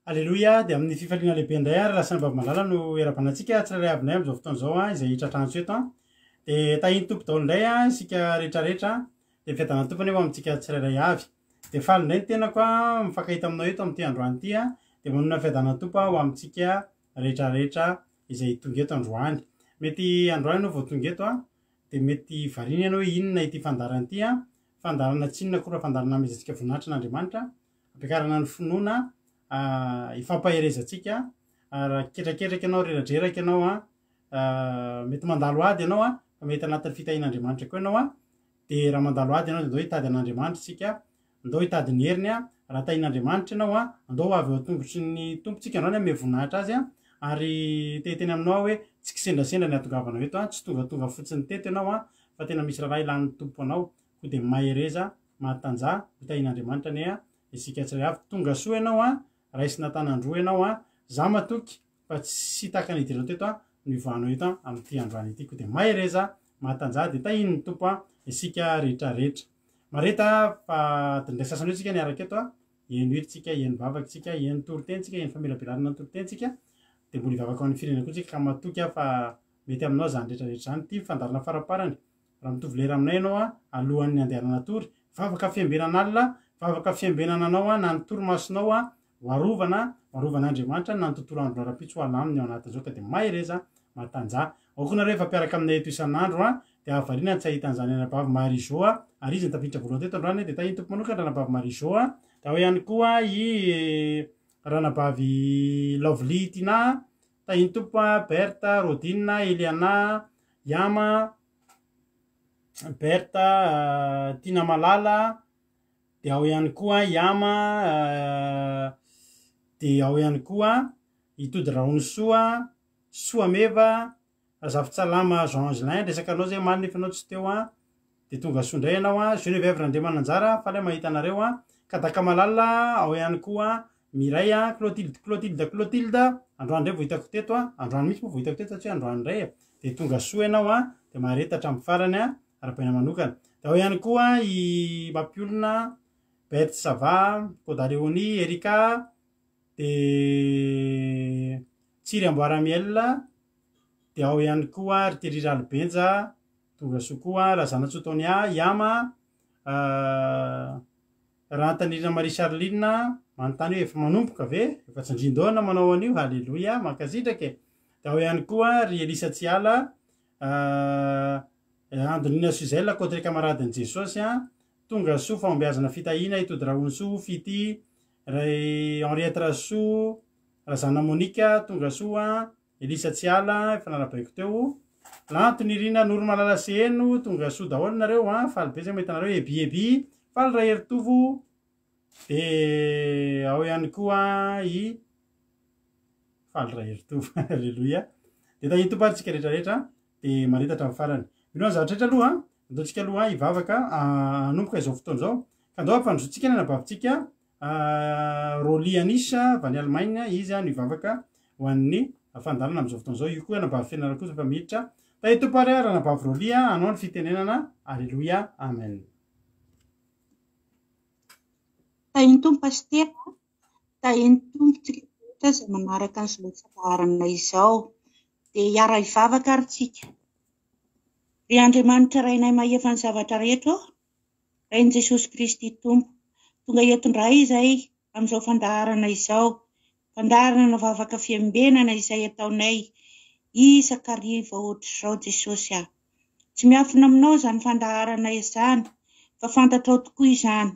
Aleloia, dia amin'ny fifaliana lehibe indray ary lasa ny Bavimalala no iarahabana antsika tsirairay avy indray amin'izao fotoana izao an, izay hitratrantso eto an. Dia tahin'ny Tompo daholo indray an, isika rehetrarehetra, dia ny fiadanan'ny Tompo anie ho amintsika tsirairay avy. Dia faly indray ny tenako an, mifankahita aminao eto amin'ity androany ity an, dia manonona ny fiadanan'ny Tompo aho ho amintsika rehetrarehetra izay tonga eto androany. Mety androany ianao vao tonga eto an, dia mety variana ianao hoe inona ity fandaharana ity an, fandaharana tsy inona akory fa fandaharana hanomezantsika voninahitra an'Andriamanitra, hampiakarana ny finoana, hifampaherezantsika, raha ketraketraka ianao, reradreraka ianao an, mety mandalo ady ianao an, fa mety anatin'ny fitahian'Andriamanitra koa ianao an, dia raha mandalo ady ianao dia ndao hitady an'Andriamanitra isika, Andao hitady ny heriny an, raha tahin'Andriamanitra ianao an, andao ho avy eo an-tongotry ny Tompo tsika androany hanome voninahitra Azy an, ary te hiteny aminao aho hoe tsy kisendrasendra ny hatongavanao eto an, tsy tongatonga fotsiny teto ianao an, fa tena misy raharaha ilan'ny Tompo anao, koa dia mahereza, mahatanjaha, ho tahin'Andriamanitra anie an, isika tsirairay avy, tonga soa ianao an, raisina an-tanan-droa ianao an, za matoky fa tsy tahaka ny hidiranao teto an, no hivoahanao eto an, amin'ity androany ity, koa dia mahereza, mahatanjaha, dia tahin'ny Tompo an, isika rehetra rehetra. Mareta fa adiny iray sasany eo tsika niaraka eto a, heno hira tsika, heno vavaka tsika, heno toriteny tsika, heno famelabelarana ny toriteny tsika, dia mbola hivavaka ho an'ny firenena koa tsika ka matoky aho fa mety aminao izany rehetra rehetra izany. Ity ny fandaharana faraparany, raha mitovy lera aminay ianao a, alohan'ny handehanana hatory, vavaka fiambenana alina, vavaka fiambenana anao a, na ny torimasonao a, Ho arovana, ho arovan'Andriamanitra na ny tontolo andro rahampitso ho alaminy ao anatin'izao ka dia mahereza, matanjaha. Ao koa nareo efa mpiaraka aminay eto isan'andro an, dia hahavariana ny tsy hahita an'izany anabavy Marie Jo a, ary izy no tafiditra voalohany teto androany dia tahin'ny Tompo manokana ranabavy Marie Jo a, dia ao ihany koa i ranabavy Lovely Tina, tahin'ny Tompo a, Berthe, Rodine, Eliana, Yama, Berthe, Tina Malala, Dia ao ihany koa i Ama, dia ao ihany koa i Tody Rahonisoa, Soameva, Razafintsalama Jean Angelin, resaka anao zay omaly nefa ianao tsy teo an, dia tonga soa indray ianao an, Geneviève Randriamananjara, faly aho mahita anareo an, Kadaka Malala, ao ihany koa Miray an, Clotilde Clotilde Clotilde, androany indray vao hitako teto an, androany mihitsy moa vao hitako teto satria androany indray e, dia tonga soa ianao an, dia mahareta hatramin'ny farany an, Arahabaina manokana. Dia ao ihany koa i Mampiolona, Berthe Sava, Koda Léonie, Erika, dia Tsiry Amboaramiel, dia ao ihany koa ry Thierry Ralibenja, tonga soa koa, Razanatsoa Tonia, Yama, Rahantanirina Marie Charline, manontany hoe efa manomboka ve? Efa tsindrin-daona manao an'io, haleloia, mankasitraka e! Dia ao ihany koa ry Elisa Tsiala, Andonina Suzelle Côte Camaradin'i Jesosy a! Tonga soa fahombiazana fitahiana i Tody Rahonsoa Fitia Ray Henriette Rasoa Razana Monica tonga soa Elisa Tsiala efa narabaiko teo Lanto Nirina Noromalala Seheno tonga soa daholo nareo a! Faly be zay mahita anareo Ebi Ebi Faly Raheritovo Dia ao ihany koa i Faly Raheritovo. Alléluia. Dia tahin'ny Tompo ary tsika rehetra rehetra dia marita hatramin'ny farany. Minoa ny zavatra rehetra aloha, andao tsika aloha hivavaka hanomboka izao fotoana izao. Ka andao hampandrosoantsika ny anabavintsika Rolly Anis avy any Allemagne, izy no hivavaka ho an'ny fandaharana amin'izao fotoana izao. Io koa anabavy Fenara kosa efa miditra. Tahin'ny Tompo ary ranabavy Rolly hanao ny fitenenana. Alléluia. Amen. Tahin'ny Tompo Pasitera, tahin'ny Tompo tsika rehetra. rehetra izay manaraka an'izao fandaharana izao. Dia hiara-hivavaka ary tsika. Ry Andriamanitra Rainay mahefa ny zavatra rehetra ô, Rain'i Jesosy Kristy Tompo, tonga eto indray izahay amin'izao fandaharana izao, fandaharana vavaka fiambenana izay ataonay isan-kariva ohatr'izao Jesosy a. Tsy miafina aminao izany fandaharana izany fa fantatrao tokoa izany.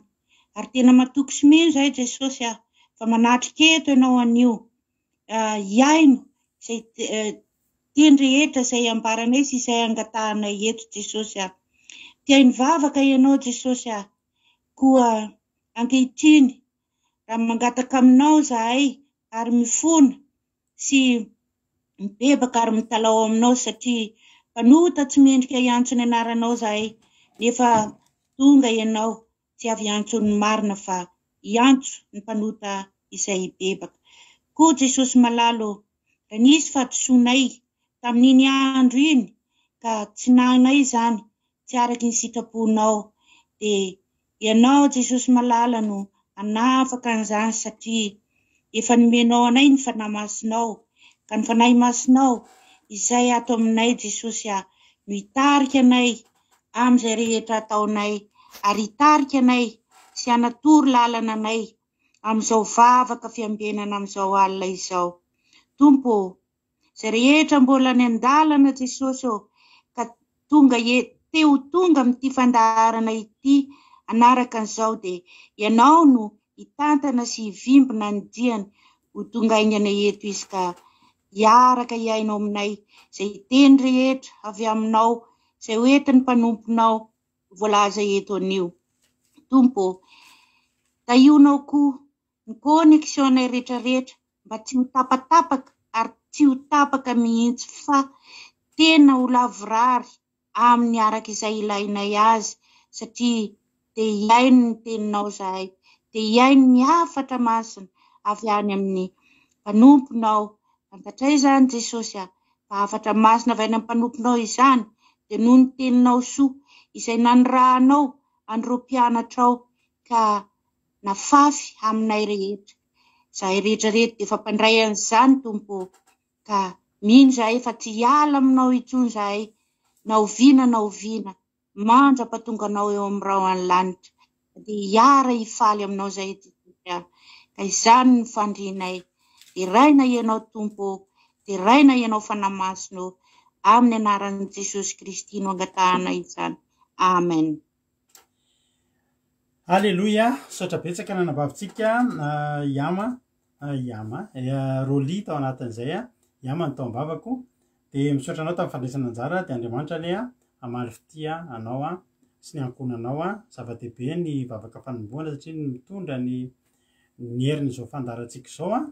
Ary tena matoky sy mino izahay Jesosy a, fa manatrika eto ianao anio hihaino izay teny rehetra izay ambaranay sy izay angatahanay eto Jesosy a. Mpihaino vavaka ianao Jesosy a. Koa ankehitriny raha mangataka aminao izahay ary mifona sy mibebaka ary mitalaho aminao satria mpanota tsy mendrika hiantso ny anaranao izahay nefa tonga ianao tsy avy hiantso ny marina fa hiantso ny mpanota izay hibebaka. Koa Jesosy malala ô, raha nisy fahadisoanay tamin'iny andro iny ka tsy nahinay izany tsy araky ny sitraponao dia Ianao Jesosy malala no hanafaka an'izany satria efa nomenao anay ny Fanahy Masinao ka ny Fanahy Masinao izay ato aminay Jesosy ah no hitarika anay amin'izay rehetra ataonay ary hitarika anay sy hanatoro lalana anay amin'izao vavaka fiambenana amin'izao alina izao. Tompo ô, Izay rehetra mbola any an-dalana Jesosy ô, ka tonga e, te ho tonga amin'ity fandaharana ity hanaraka an'izao dia Ianao no hitantana sy hivimbina ny diany ho tonga haingana eto izy ka hiaraka hihaino aminay izay teny rehetra avy aminao izay ho entin'ny mpanomponao voalaza eto anio. Tompo ô, tahionao koa ny connexion-nay rehetrarehetra mba tsy ho tapatapaka ary tsy ho tapaka mihitsy fa tena ho lavorary amin'ny araka izay ilainay azy satria te hihaino ny teninao izahay, te hihaino ny hafatra masina avy any amin'ny mpanomponao. Fantatray izany Jesosy a, fa hafatra masina avy any amin'ny mpanomponao izany dia noho ny teninao soa izay nanirahanao an'ireo mpianatrao ka nafafy aminay rehetra. Izahay rehetra rehetra dia efa mpandray an'izany Tompo ô, ka mino izahay fa tsy hiala aminao intsony izahay na oviana na oviana mandra-pahatonga anao eo amin'ny rahon'ny lanitra, fa dia hiara hifaly aminao izahay Jesosy a, ka izany no fandrianay. Deraina Ianao Tompo ô, deraina Ianao Fanahy Masina ô, amin'ny anaran'i Jesosy Kristy no angatahanay izany. Amen. Aleloia, misaotra betsaka ny anabavintsika Yama, Yama, Rolly tao anatin'izay, Yama ny tao am-bavako, dia misaotra anao tamin'ny fandraisana anjara, dia Andriamanitra anie hamaly fitia anao sy ny ankohonanao, zava-dehibe ny vavaka fanombohana satria mitondra ny ny herin'izao fandaharantsika izao,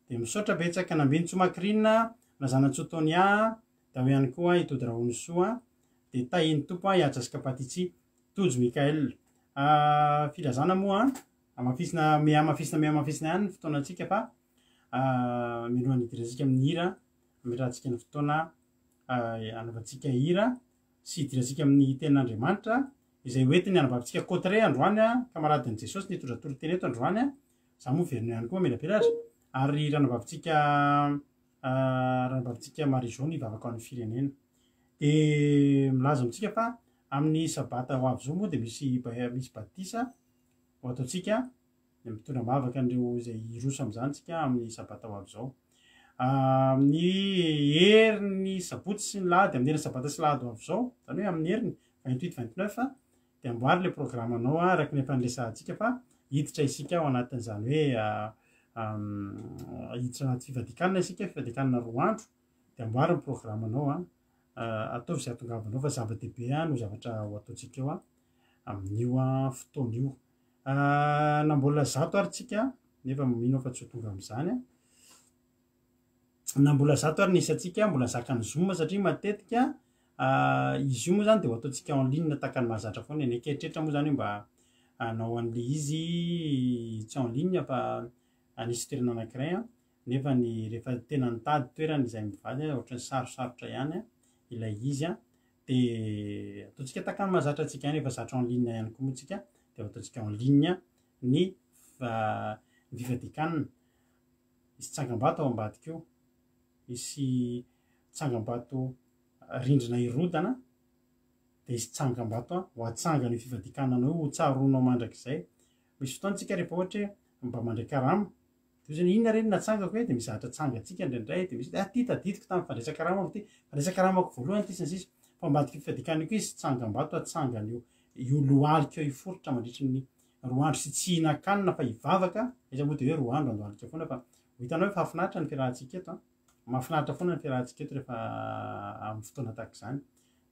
dia misaotra betsaka Nambinintsoa Macrine, Razanantsoa Tonia, dia ao ihany koa i Tody Rahonisoa, dia tahin'ny Tompo i Haja sy Kapatitsi. Tojo Michael. Filazana moa an, hamafisina, mihamafisina mihamafisina ihany ny fotoanantsika fa mialohan'ny hidirantsika amin'ny hira, hametrahantsika ny fotoana hanaovantsika hira sy hidirantsika amin'ny tenin'Andriamanitra izay hoentin'ny anabavintsika Cotteret androany, kamaradin'i Jesosy nitondra toriteny eto androany, za moa verina ihany koa mamelabelatra, ary ranabavintsika ranabavintsika Marie Jo nivavaka ho an'ny firenena. Dia milaza amintsika fa amin'ny sabata ho avy izao moa dia misy misy batisa ho ataontsika, dia mitondra am-bavaka an'ireo izay hiroso amin'izany tsika amin'ny sabata ho avy izao. Amin'ny herin'ny sabotsy sy ny lahady, amin'ny herin'ny sabata sy lahady ho avy izao, izany hoe amin'ny heriny 28, 29, dia amboary ilay programanao araka ny efa niresahantsika fa hiditra isika ao anatin'izany hoe hiditra anaty fivadikanina isika, fivadikanina roa andro, dia amboary ny programanao an, ataovy izay hahatongavanao fa zava-dehibe no zavatra ho ataontsika eo amin'io fotoana io. Na mbola zato ary tsika nefa mino aho fa tsy ho tonga amin'izany an. Na mbola zato ary ny isantsika mbola zakan'ny zoom satria matetika izy io moa zany dia ho ataontsika en ligne tahaka ny mahazatra foana e. Ny eritreretra moa zany hoe mba hanao an'ilay izy tsy en ligne fa anisy toerana anankiray an. Nefa ny rehefa tena nitady toerana izahay mivady ohatran'ny sarosarotra ihany ilay izy an, dia ataontsika tahaka ny mahazatra antsika ihany, efa zatra en ligne ihany koa moa tsika, dia ataontsika en ligne ny ny fifadian-kanina. Hisy tsangambato ao ambadika eo. Hisy tsangambato rindrina hirodana, dia hisy tsangambato ho atsangana io fivadikanana io, ho tsaroanao mandrakizay. Misy fotoana tsika rehefa ohatra hoe mba mandray karama, dia ozy hoe inona re no natsangako e, dia misy zavatra atsangantsika indraindray, dia misy ah ty tadidiko tamin'ny fandraisan-karamako ty, fandraisan-karamako voalohany ty sy ny sisa. Fa ambadika io fivadikana io koa hisy tsangambato atsangana io, io lohalika io hiforitra mandritry ny roa andro sy tsy hihinan-kanina fa hivavaka, aiza moa dia hoe roa andro andohalika foana fa ho hitanao hoe fahafinaritra ny fiarahantsika eto an. Mahafinaritra foana ny fiarahantsika eto rehefa amin'ny fotoana tahaka izany.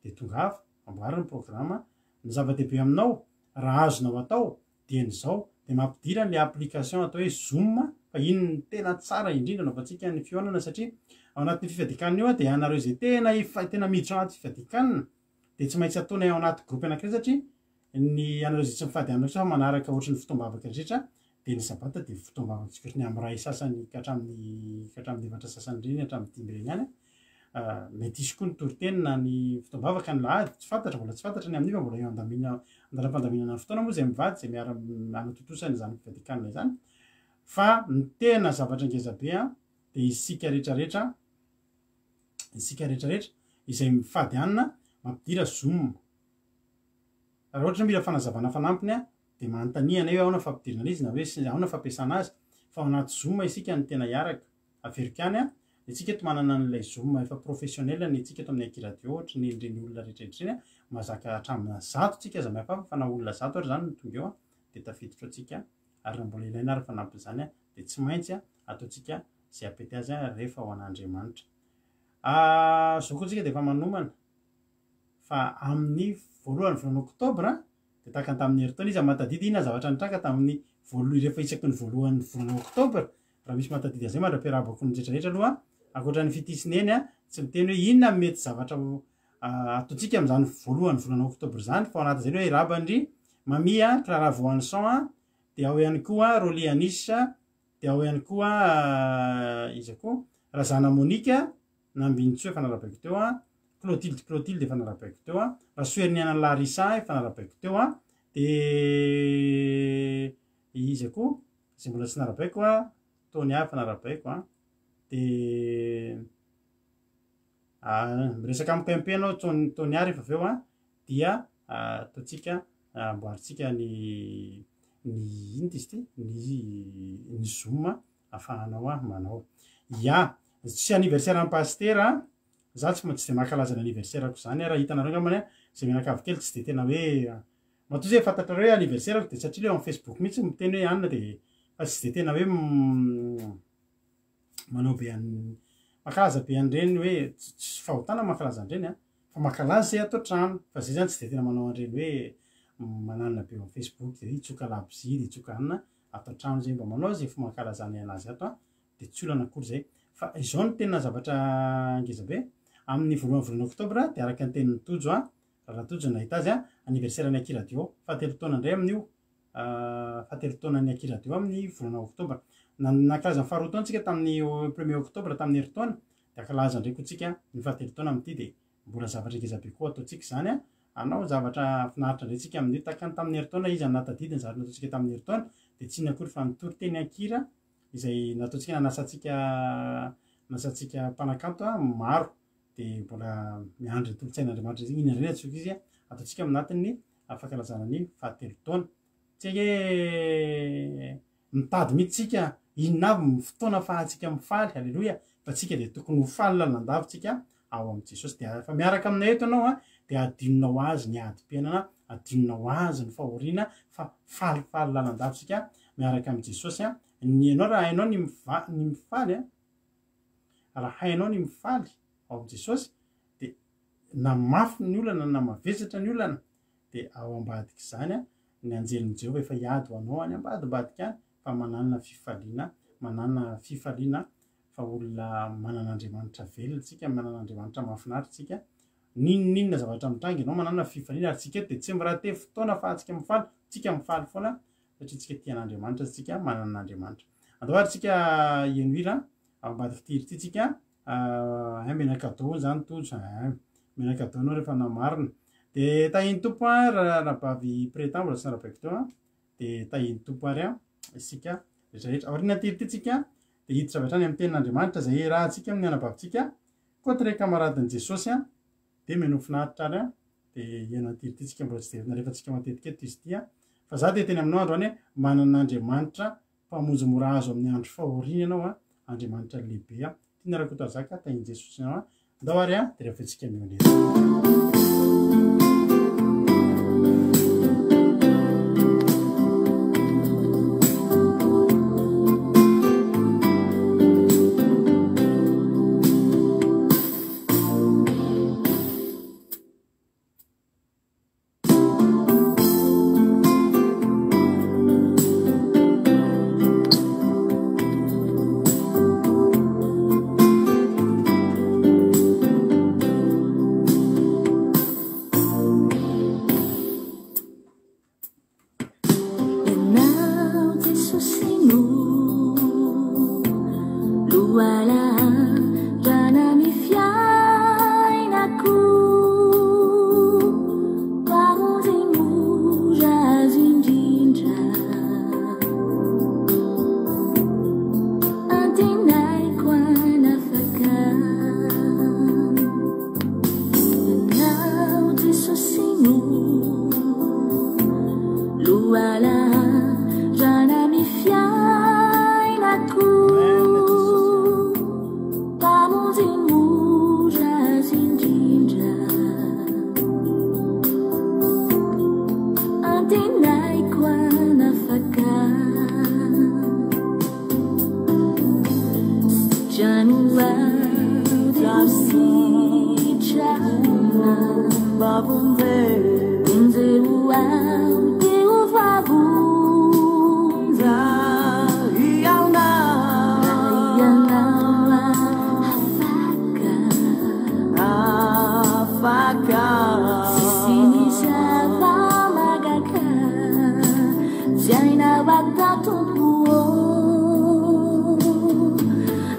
Dia tongava, amboary ny programa. Ny zava-dehibe aminao, raha azonao atao, dieny izao, dia mampidira an'ilay application atao hoe Zoom, fa iny no tena tsara indrindra anaovantsika ny fihaonana satria ao anatin'io fifadikanina io dia ianareo izay tena efa tena miditra ao anaty fifadikanina dia tsy maintsy ataonay ao anaty groupe anankiray satria ny anareo izay tsy mifady hanina kosa fa manaraka ohatry ny fotoam-bavaka rehetra dia ny sabata dia fotoam-bavaka tsy ohatry ny amin'ny iray sasany ka hatramin'ny ka hatramin'ny efatra sasany ireny hatramin'ny dimy ireny ihany ah, mety hisy koa ny toriteny na ny fotoam-bavaka ny lahady tsy fantatra mbola tsy fantatra ny amin'io fa mbola eo andamina andalam-pandaminana ny fotoana moa izay mivady izay miara manatontosa an'izany fivadikanina izany fa ny tena zavatra ngeza be a dia isika rehetrarehetra isika rehetrarehetra izay mifady hanina mampidira zoom Raha ohatra mila fanazavana fanampiny dia manontania anay hoe ahoana fampidirana an'izy na hoe ahoana fampiasana azy fa ao anaty zoom isika no tena hiaraka. Averiko ihany an, ny antsika eto manana an'ilay zoom efa professionnel ny antsika eto amin'ny Aky Radio ohatry ny ireny olona rehetra rehetra ireny an, mahazaka hatramina zato tsika aza mihafahafa fa na olona zato ary izany no tonga eo an dia tafiditra ao tsika ary raha mbola ilaina ary fanampin'izany an dia tsy maintsy ataontsika izay hampety azy rehefa ho an'Andriamanitra. Izao koa tsika dia efa manomana. fa amin'ny voalohan'ny volana oktobra dia tahaka ny tamin'ny herintaona izy mahatadidy inona zavatra nitranga tamin'ny voalohany rehefa isaky ny voalohan'ny volana oktobra raha misy mahatadidy an'izay mandra-piarahabako ny rehetra rehetra aloha ankoatra ny fitia sy neny a tsy miteny hoe inona ny mety zavatra ataontsika amin'izany voalohan'ny volana oktobra izany fa ao anatin'izay ny hoe irabandry mamia Clara Voanson a dia ao ihany koa Rolly Anis dia ao ihany koa iza koa Razana Monica Nambinintsoa efa narabaiko teo a, Clotilde Clotilde efa narabaiko teo a, Rasoheriniaina Larissa efa narabaiko teo a, de iza koa izay mbola tsy narabaiko a, Tonia efa narabaiko a, de miresaka amiko MP ianao Tonia rehefa avy eo a, dia ataontsika amboarintsika ny ny inona izy ity ny ny zoom afahanao ahy manao. Ya, tsy anniversaire an'i Pasitera a, za tsy tsy de mankalaza ny anniversaire-ko zany aho, raha hitanareo angambany a, zay mianakavy kely tsy de tena hoe, matoa zay fantatrareo hoe anniversaire-ko de satria le ao amin'ny Facebook mihitsy miteny hoe anona de fa tsy de tena hoe manao be an, mankalaza be an'ireny hoe tsy fahotana mankalaza an'ireny a, fa mankalaza zay ato an-trano, fa zay zany tsy de tena manao an'ireny hoe mananona be ao amin'ny Facebook de hoe hitsoka labozia de hitsoka anona, ato an-trano zay mba manao zay fomba ankalazanay anazy ato an, de tsy olana akory zay. Fa izao no tena zavatra ngeza be, amin'ny voalohan'ny volana oktobra de araka ny tenin'i Tojo an, Rahalahy Tojo nahita azy an, anniversaire ny Aky Radio, fahatelo taona indray amin'io, fahatelo taonan'ny Aky Radio amin'ny volana oktobra. Nankalaza ny faharoa taona tsika tamin'ny premier octobre tamin'ny herintaona, de ankalaza indray koa tsika ny fahatelo taona amin'ity de Mbola zavatra ngeza be koa ataontsika izany an! Hanao zavatra finaritra indray tsika amin'io. Tahaka ny tamin'ny herintaona izy no nahatadidy ny zavatra nataontsika tamin'ny herintaona, dia tsy inona akory fa ny toriteny an-kira izay nataontsika nanasantsika nanasantsika mpanakanto maro. Dia mbola miandry ny tolo-tsain'Andriamanitra izy. Inona indray no antsoiko izy ataontsika ao anatin'ny fankalazana ny fahatelo taona. Tsy ange Mitady mihitsy tsika inona avy ny fotoana afahantsika mifaly, aleloia, fa tsika dia tokony ho faly lalandava tsika ao amin'i Jesosy. Dia rehefa miaraka aminay eto ianao an, dia adinonao azy ny adim-piainana, adinonao azy ny fahoriana, fa falifaly lalandava tsika miaraka amin'i Jesosy an. Ny ianao raha hainao ny miva- ny mifaly an, raha hainao ny mifaly ao amin'i Jesosy, dia na mafy ny olana na mavesatra ny olana, dia ao ambadik'izany ny anjelin'i Jehovah efa hiady ho anao any ambadimbadika any, fa manàna fifaliana, manàna fifaliana fa olona manana Andriamanitra velona tsika, manana Andriamanitra mahafinaritra tsika, n'inon'inona zavatra mitranga ianao manàna fifaliana, ary tsika eto dia tsy mi-rater fotoana afahantsika mifaly, tsika mifaly foana satria tsika tia an'Andriamanitra, tsika manana an'Andriamanitra. Andao ary tsika hihaino hira ao ambadik'ity hira ity tsika. Hay mena cadeau hono zany Tojo ein. Mena cadeau anao rehefa namarina. De tahin'ny Tompo an ranabavy Preta mbola tsy narabaiko teo an. De tahin'ny Tompo ary an isika rehetra rehetra. Aoriana ity ity tsika. Dia hiditra avy hatrany amin'ny tenin'Andriamanitra izay iarahantsika amin'ny anabavintsika Côte camaradin'i Jesosy an! Dia menoa finaritra ary an! Dia hihaino an'ity ity tsika mbola tsy dia nalefantsika matetika eto izy ity an! Fa za dia hiteny aminao androany hoe manana Andriamanitra Mpamonjy mora azo amin'ny andro fahoriana ianao an! Andriamanitra lehibe an! Tiana Rakotoarzaka, tahin'i Jesosy ianao an! Ndao ary an! Dia rehefa tsika mihaona eto. Ianao Jesosy no lohalaharana ny fiainako Mpamonjy mora azo indrindra Antenaiko hanafaka Ianao Jesosy no Lohalaharana ny fiainako Mpamonjy mora azo indrindra Antenaiko hanafaka Sitrano aho dia ho sitrana Vonjeo aho dia ho voavonjy Raha ianao afaka Tsisy ny zava-mahagaga Tsy hainao atao Tompo ô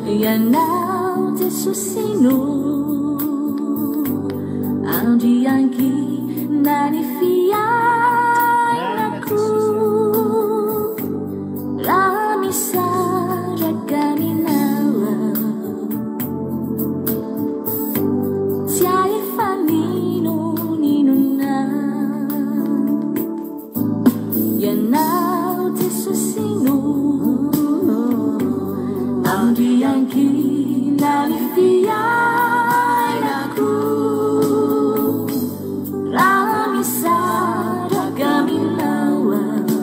Ianao Jesosy no Andriankina ny fiainako Raha misaraka aminao aho Tsy ahefa n'inon'inona Ianao Jesosy no Andriankina ny fiainako Raha misaraka aminao aho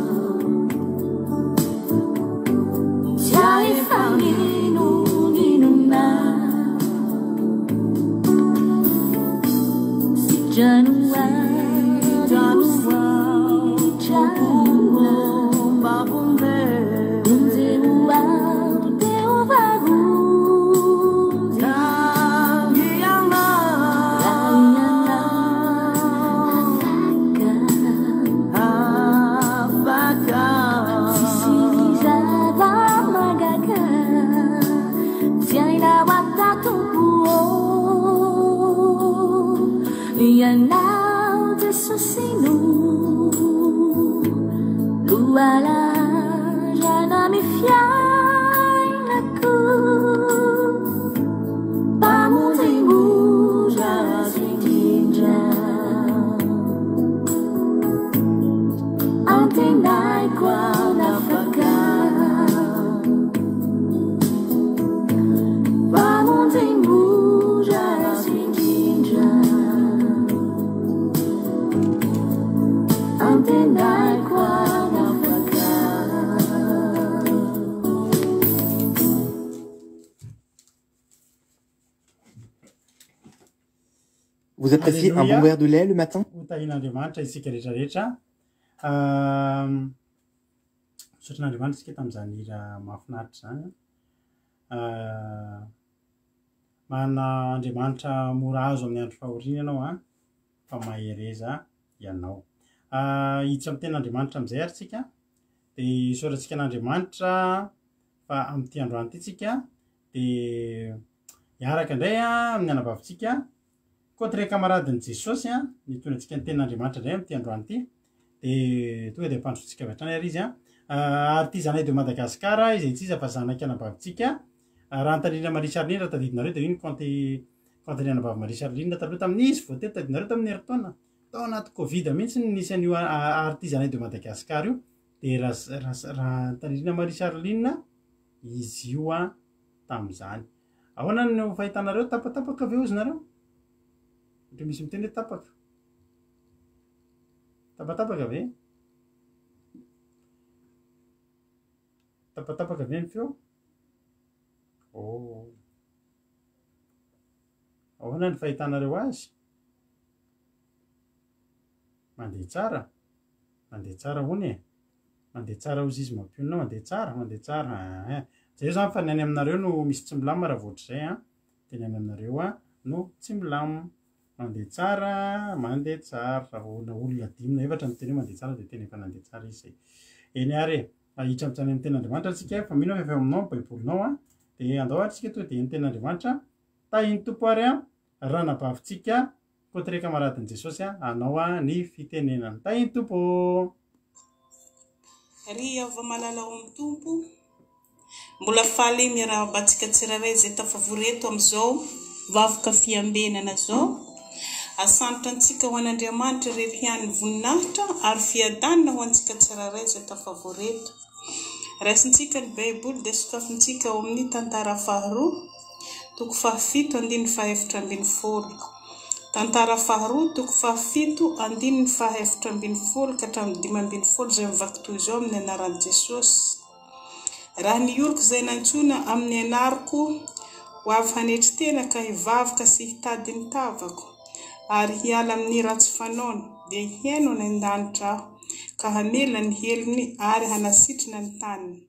Tsy ahefa n'inon'inona Sitrano aho sitrana Vonjeo aho dia ho voavonjy Raha ianao afaka Tsisy ny zava-mahagaga Tsy hainao atao Tompo ô Ianao Jesosy no Lohalaharana ny fiainako Mpamonjy mora azo indrindra Antenaiko hanafaka Mpamonjy mora azo indrindra Antenaiko hanafaka Vous appréciez un bon Alléluia. verre de lait le matin Ho tahian'Andriamanitra isika rehetra rehetra. Misaotra an'Andriamanitra isika tamin'izany hira mahafinaritra izany. Manana Andriamanitra mora azo amin'ny andro fahoriana ianao an, fa mahereza ianao. Hiditra amin'ny tenin'Andriamanitra amin'izay ary tsika. Dia isaorantsika an'Andriamanitra fa amin'ity androany ity tsika dia hiaraka indray amin'ny anabavintsika Côte camaradin'i Jesosy an, nitondra antsika ny tenin'Andriamanitra indray amin'ity androany ity. Dia tonga dia ampandrosoantsika avy hatrany ary izy an. Ary ity zanay de Madagascar izay tsy iza fa zanak'i anabavintsika. Rahantanirina Marie Charline raha tadidinareo dia io ny compte compte ny anabavy Marie Charline taloha tamin'izy vao teto tadidinareo tamin'ny herintaona tao anaty covid mihitsy ny nisy an'io artisanat de Madagascar io dia Rahantanirina Marie Charline izy io a tamin'izany. Ahoana no fahitanareo tapatapaka ve ozy nareo? Ohatra misy miteny hoe tapaka. Tapatapaka ve? Tapatapaka ve ny feo? Oh. Ahoana ny fahitanareo azy? Mandeha tsara? Mandeha tsara hono e. Mandeha tsara hozy izy mampionona, mandeha tsara, mandeha tsara. Eeh. Jereo zany fa ny any aminareo no misy tsy milamina raha vao ohatr'izay an. Dia ny any aminareo an no tsy milamina. Mandeha tsara, mandeha tsara. Raha vao na olona dimy na efatra miteny hoe mandeha tsara dia tena efa nandeha tsara izy zay. Eny ary e. Hiditra amin'izany amin'ny tenin'Andriamanitra tsika fa mino aho fa efa eo aminao ny baibolinao an. Dia andao ary tsika tonga dia ny tenin'Andriamanitra. Tahin'ny Tompo ary an, ranabavintsika Kotré camaradin'i Jesosy a, anao a ny fitenenana. Tahin'ny Tompo ô! Ry hava-malala ao amin'ny Tompo, mbola faly miarahaba antsika tsirairay izay tafavory eto amin'izao vavoka fiambenana izao. Asandratra antsika ho an'Andriamanitra irery ihany ny voninahitra ary fiadanana ho antsika tsirairay izay tafavory eto. Raisintsika ny Baiboly dia sokafintsika ao amin'ny Tantara faharoa, toko fahafito, andininy fahaefatra ambin'ny folo. Tantara faharoa, toko fahafito, andininy fahaefatra ambin'ny folo ka hatramin'ny 15 izay mivaky toy izao amin'ny anaran'i Jesosy. Raha ny oloko izay nantsoina amin'ny anaroko ho avy hanetry tena ka hivavaka sy hitady ny tavako ary hiala amin'ny ratsy fanaony, dia hihaino any an-danitra aho ka hamela ny helony ary hanasitrana ny taniny.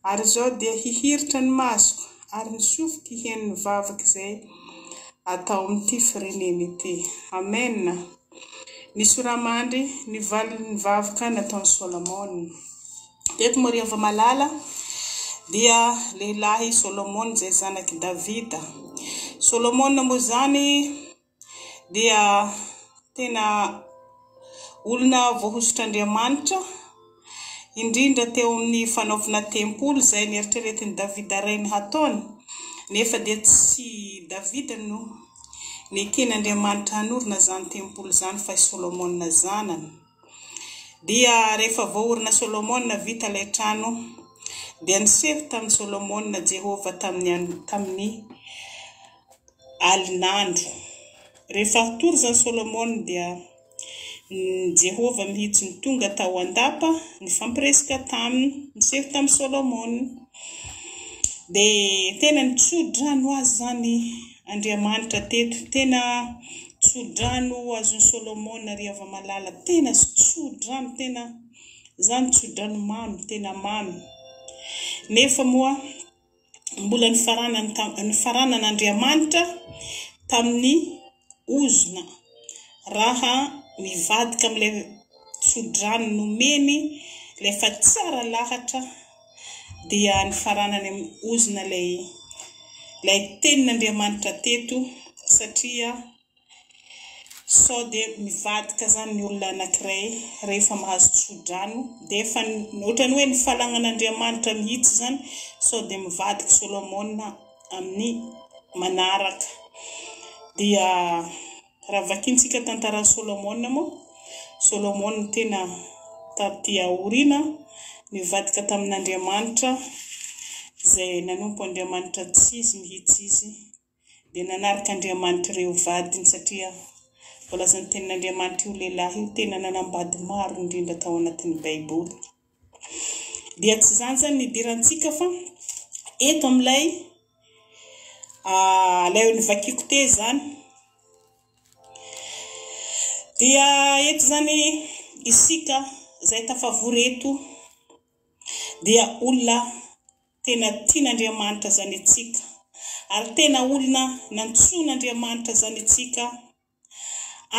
Ary izao dia hihiritra ny masoko ary ny sofiko hihaino ny vavaka izay atao amin'ity firenena ity. Amena. Ny soramandry, ny valin'ny vavaka nataon'i Solomona. Teto Moriavamalala dia lehilahy Solomona izay zanak'i Davida. Solomona moa izany dia tena olona voahosotr'Andriamanitra, indrindra teo amin'ny fanaovana tempoly izay neritreretin'i Davida rainy hataony, nefa dia tsy Davida no neken'Andriamanitra hanorina izany tempoly izany fa i Solomona zanany. Dia rehefa voaorina Solomona vita ilay trano, dia niseho tamin'i Solomona Jehovah tamin'ny tamin'ny alin'andro. Rehefa hatory izany Solomona dia Jehovah mihitsy no tonga tao an-dapa nifampiresaka taminy, niseho tamin'i Solomona. Dia tena nitso-drano azy izany Andriamanitra teto. Tena tso-drano azon'i Solomona ry hava-malala. Tena tso-drano, tena izany tso-drano mamy, tena mamy. Nefa moa mbola nifaranan'Andriamanitra tamin'ny ozona raha mivadika amin'ilay tsodrano nomeny ilay efa tsara lahatra dia nifaranany amin'ny ozona ilay ilay tenin'Andriamanitra teto satria Sao dia mivadika zany ny olona anakiray rehefa mahazo tsodrano dia efa ohatrany hoe nifalagnan'Andriamanitra mihitsy zany sao dia mivadika Solomona amin'ny manaraka dia raha vakintsika tantaran'i Solomona moa Solomona tena taty aoriana nivadika tamin'Andriamanitra izay nanompo Andriamanitra tsy izy mihitsy izy dia nanaraka Andriamanitra ireo vadiny satria voalazan'ny tenin'Andriamanitra io lehilahy io tena nanambady maro indrindra tao anatin'ny Baiboly. Dia tsy izany izany ny idirantsika fa eto amin'ilay ah, ilay novakiako teo izany dia eto izany isika izay tafavory eto dia olona Tena tian'Andriamanitra zany antsika ary tena olona nantsoin'Andriamanitra zany antsika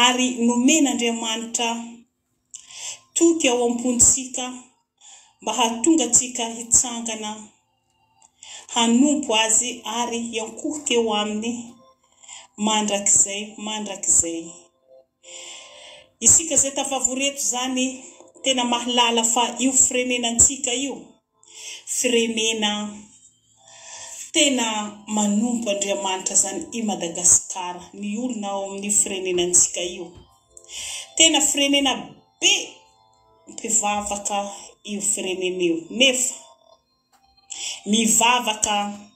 ary nomen'Andriamanitra toky ao am-pontsika mba hahatonga antsika hitsangana hanompo Azy ary hiankohoka eo Aminy mandrakizay mandrakizay. Isika izay tafavory eto izany tena mahalala fa io firenenantsika io firenena. Tena manompo Andriamanitra zany i Madagasikara, ny olona ao amin'io firenenantsika io. Tena firenena be mpivavaka io firenena io, nefa mivavaka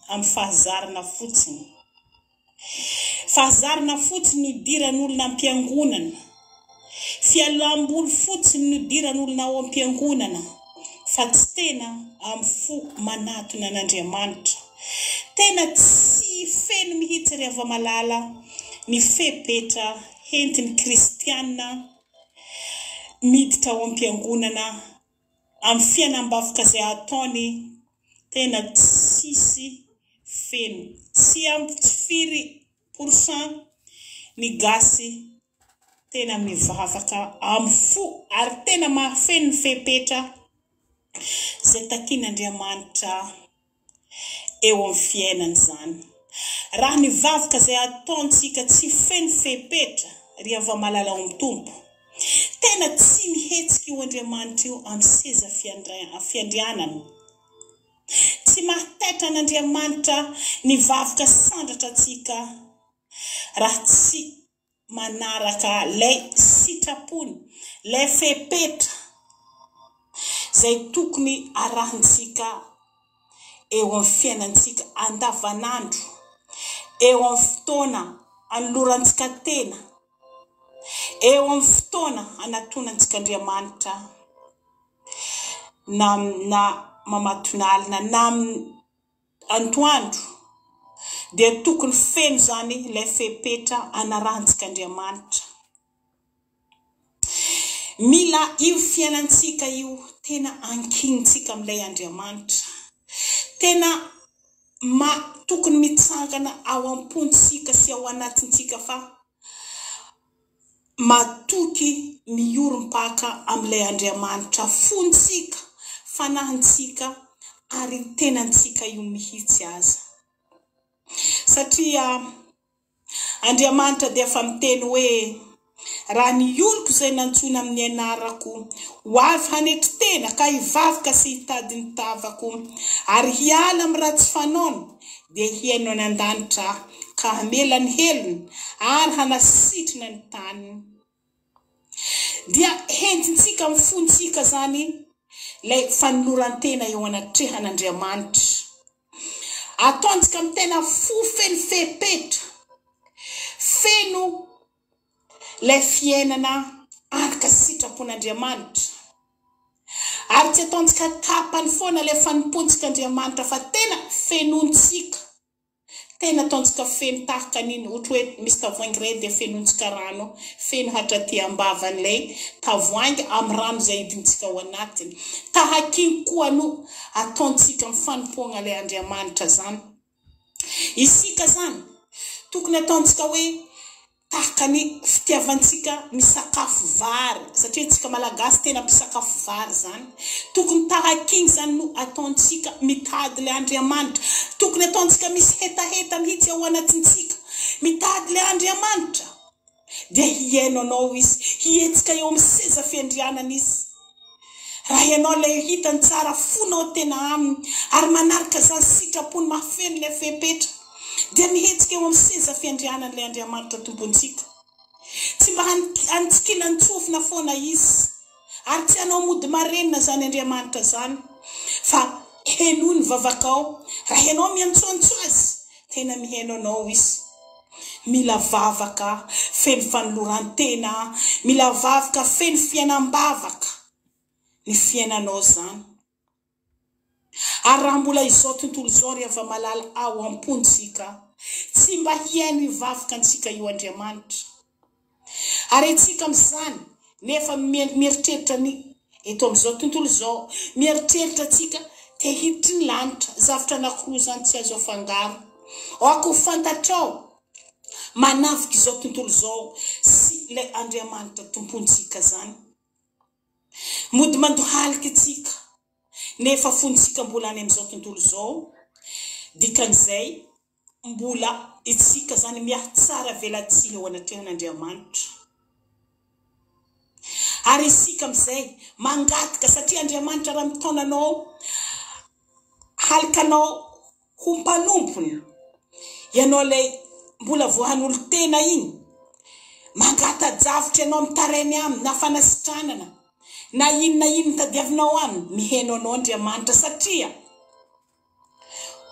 amin'ny fahazarana fotsiny. Fahazarana fotsiny no idiran'olona am-piangonana. Fialam-boly fotsiny no idiran'olona ao am-piangonana fa tsy tena amin'ny fo manatona an'Andriamanitra. Tena tsy feno mihitsy ry hava-malala ny fepetra entin'ny kristiana miditra ao am-piangonana amin'ny fiainam-bahoka izay ataony tena tsisy feno. Tsy ampy tsy firy pour cent ny gasy tena mivavaka amin'ny fo ary tena mahafeno ny fepetra izay takian'Andriamanitra eo amin'ny fiainana izany. Raha ny vavaka izay ataontsika tsy feno fepetra, ry hava-malala ao amin'ny Tompo, tena tsy mihetsika io Andriamanitra io amin'ny seza fiandrianany. Tsy mahataitra an'Andriamanitra ny vavaka sandratra antsika raha tsy manaraka lay sitrapony, lay fepetra zay tokony arahintsika eo amin'ny fiainantsika andavanandro, eo amin'ny fotoana anolorantsika tena, eo amin'ny fotoana anatonantsika Andriamanitra na na mamatonalina na amin'ny antoandro dia tokony feno izany ilay fepetra anarahantsika Andriamanitra. Mila io fiainantsika io tena ankinintsika amin'ilay Andriamanitra. Tena ma tokony mitsangana ao am-pontsika sy ao anatintsika fa Matoky miorim-paka amin'ilay Andriamanitra fontsika, fanahintsika ary ny tenantsika io mihitsy aza. Satria Andriamanitra dia efa miteny hoe, Raha ny oloko izay nantsoina amin'ny anarako ho avy hanetry tena ka hivavaka sy hitady ny tavako ary hiala amin'ny ratsy fanaony, dia hihaino any an-danitra aho ka hamela ny helony ary hanasitrana ny taniny. Dia hentintsika amin'ny fontsika izany ilay fanoloran-tena eo anatrehan'Andriamanitra. Ataontsika amin'ny tena fo feno fepetra, feno ilay fiainana araka sitrapon'Andriamanitra. Ary tsy ataontsika tapany foana ilay fanompoantsika Andriamanitra fa tena fenontsika. Tena ataontsika feno tahaka an'iny, ohatra hoe misy tavoahangy iray dia fenontsika rano, feno hatraty am-bavan'ilay tavoahangy amin'ny rano izay idintsika ao anatiny. Tahaka iny koa no ataontsika amin'ny fanompoagna ilay Andriamanitra izany. Isika izany, tokony ataontsika hoe Tahaka ny fitiavantsika misakafo vary, satria antsika Malagasy tena mpisakafo vary zany. Tokony tahaka iny zany no ataontsika mitady ilay Andriamanitra. Tokony ataontsika misy hetaheta mihitsy ao anatintsika. Mitady ilay Andriamanitra dia hihaino anao Izy, hihetsika eo amin'ny seza fiandrianana Izy. Raha ianao ilay hitany tsara fonao tena aminy ary manaraka izany sitrapony mahafeno ilay fepetra, dia mihetsika eo amin'ny seza fiandrianan'ilay Andriamanitra Tompontsika. Tsy mba hantsikilan-tsofina foana Izy, ary tsy hanao mody marenina izany Andriamanitra izany, fa henoy ny vavakao. Raha ianao miantsoantso Azy, tena mihaino anao Izy. Mila vavaka feno fanoloran-tena, mila vavaka feno fiainam-bavaka ny fiainanao izany. Ary raha mbola izao tontolo izao ry hava-malala ao am-pontsika, tsy mba hihaino hivavaka antsika io Andriamanitra. Ary antsika amin'izany nefa mieritreritra ny eto amin'izao tontolo izao, mieritreritra antsika te hiditry ny lanitra, zavtra anankiroa izany tsy azo afangaro. Aoka ho fantatrao manafika izao tontolo izao sy ilay Andriamanitra Tompontsika izany. Mody mandohalika isika nefa fontsika mbola any amin'izao tontolo izao, dikan'izay Mbola isika zany mihatsara velatsihy eo anatrehan'Andriamanitra. Ary isika amin'izay mangataka satria Andriamanitra raha mitaona anao halikanao Ho mpanompony. Ianao ilay mbola vao hanolo-tena iny, mangata-javitra ianao mitarainy aminy na fanasitranana na inona inona tadiavinao aminy, miheno anao Andriamanitra satria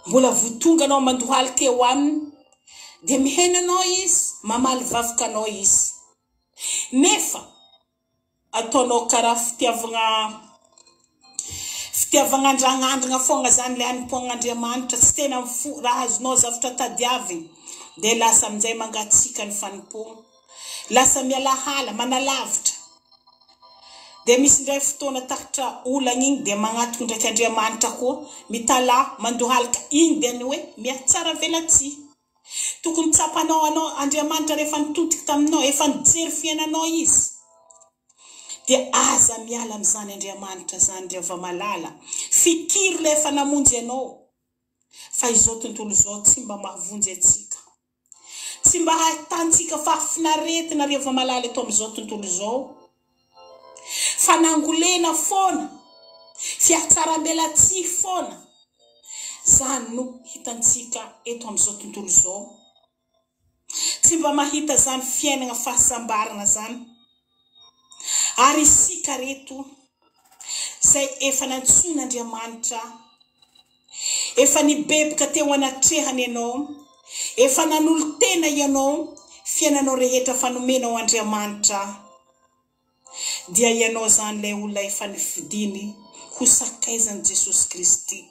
mbola vao tonga anao mandohalika eo aminy dia miheno anao izy, mamaly vavaka anao izy. Nefa Ataonao karaha fitiavagna fitiavagna andragnandragna fogna zany le hanompoagna Andriamanitra, tsy tena am fo, raha azonao zavatra tadiavigny de lasa aminjay mangatsiaka ny fanompoagna, lasa mialahala, manalavitra, de misy ndray fotoana takatra olagna igny de magnatogno ndraiky Andriamanitra koa, mitalaho, mandohalika, igny de ny hoe mihatsara velatsihy. Tokony tsapanao anao Andriamanitra rehefa nitodika taminao, efa nijery fiainanao Izy. Dia aza miala amin'izany Andriamanitra izany ry hava-malala. Fikiro ilay efa namonjy anao. Fa izao tontolo izao tsy mba mahavonjy antsika. Tsy mba ahitantsika fahafinaretina ry hava-malala eto amin'izao tontolo izao. Fanangolena foana, fihatsarambelatsihy foana. Zany no hitantsika eto amin'izao tontolo izao. Tsy mba mahita zany fiainana fahasambarana zany. Ary isika reto zay efa nantsoin'Andriamanitra, efa nibeboka teo anatrehany ianao, efa nanolo-tena ianao, fiainanao rehetra fa nomenao Andriamanitra. Dia ianao izany ilay olona efa nofidiny ho sakaizan'i Jesosy Kristy.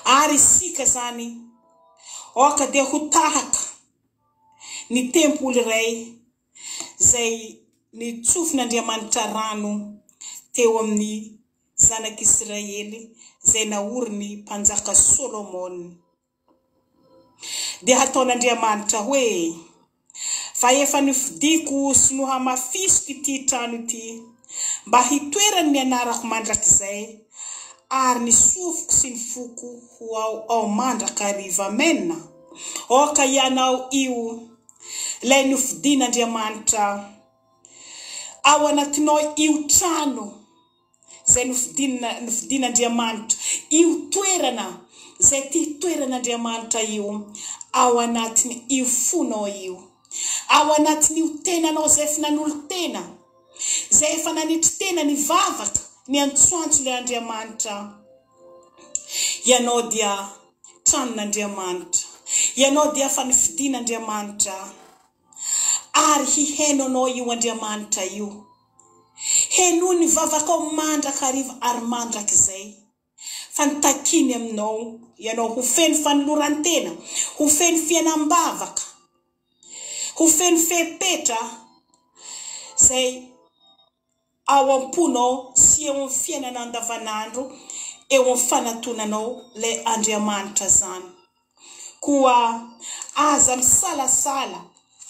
Ary isika izany, aoka dia ho tahaka ny tempoly iray izay nitsofin'Andriamanitra rano teo amin'ny zanak'Isiraely izay naorin'ny mpanjaka Solomona. Dia hataon'Andriamanitra hoe, Fa efa nofidiko sy nohamafisiko ity trano ity, mba hitoerany ny anarako mandrakizay, ary ny sofiko sy ny foko ho ao ao mandrakariva. Amena. Aoka ianao io, ilay nofidin'Andriamanitra, ao anatinao io trano. izay nofidina nofidin'Andriamanitra, io toerana izay tia toeran'Andriamanitra io ao anatin' io fonao io, ao anatin'io tenanao izay efa nanolo-tena, izay efa nanetry tena nivavaka, niantsoantso ilay Andriamanitra. Ianao dia tranon'Andriamanitra, ianao dia efa nofidin'Andriamanitra. Ary hihaino anao io Andriamanitra io. Henoy ny vavakao mandrakariva ary mandrakizay. Fa ny takiany aminao, ianao ho feno fanoloran-tena, ho feno fiainam-bavaka, ho feno fepetra izay ao am-ponao sy eo amin'ny fiainana andavanandro, eo amin'ny fanatonanao ilay Andriamanitra izany. Koa aza misalasala,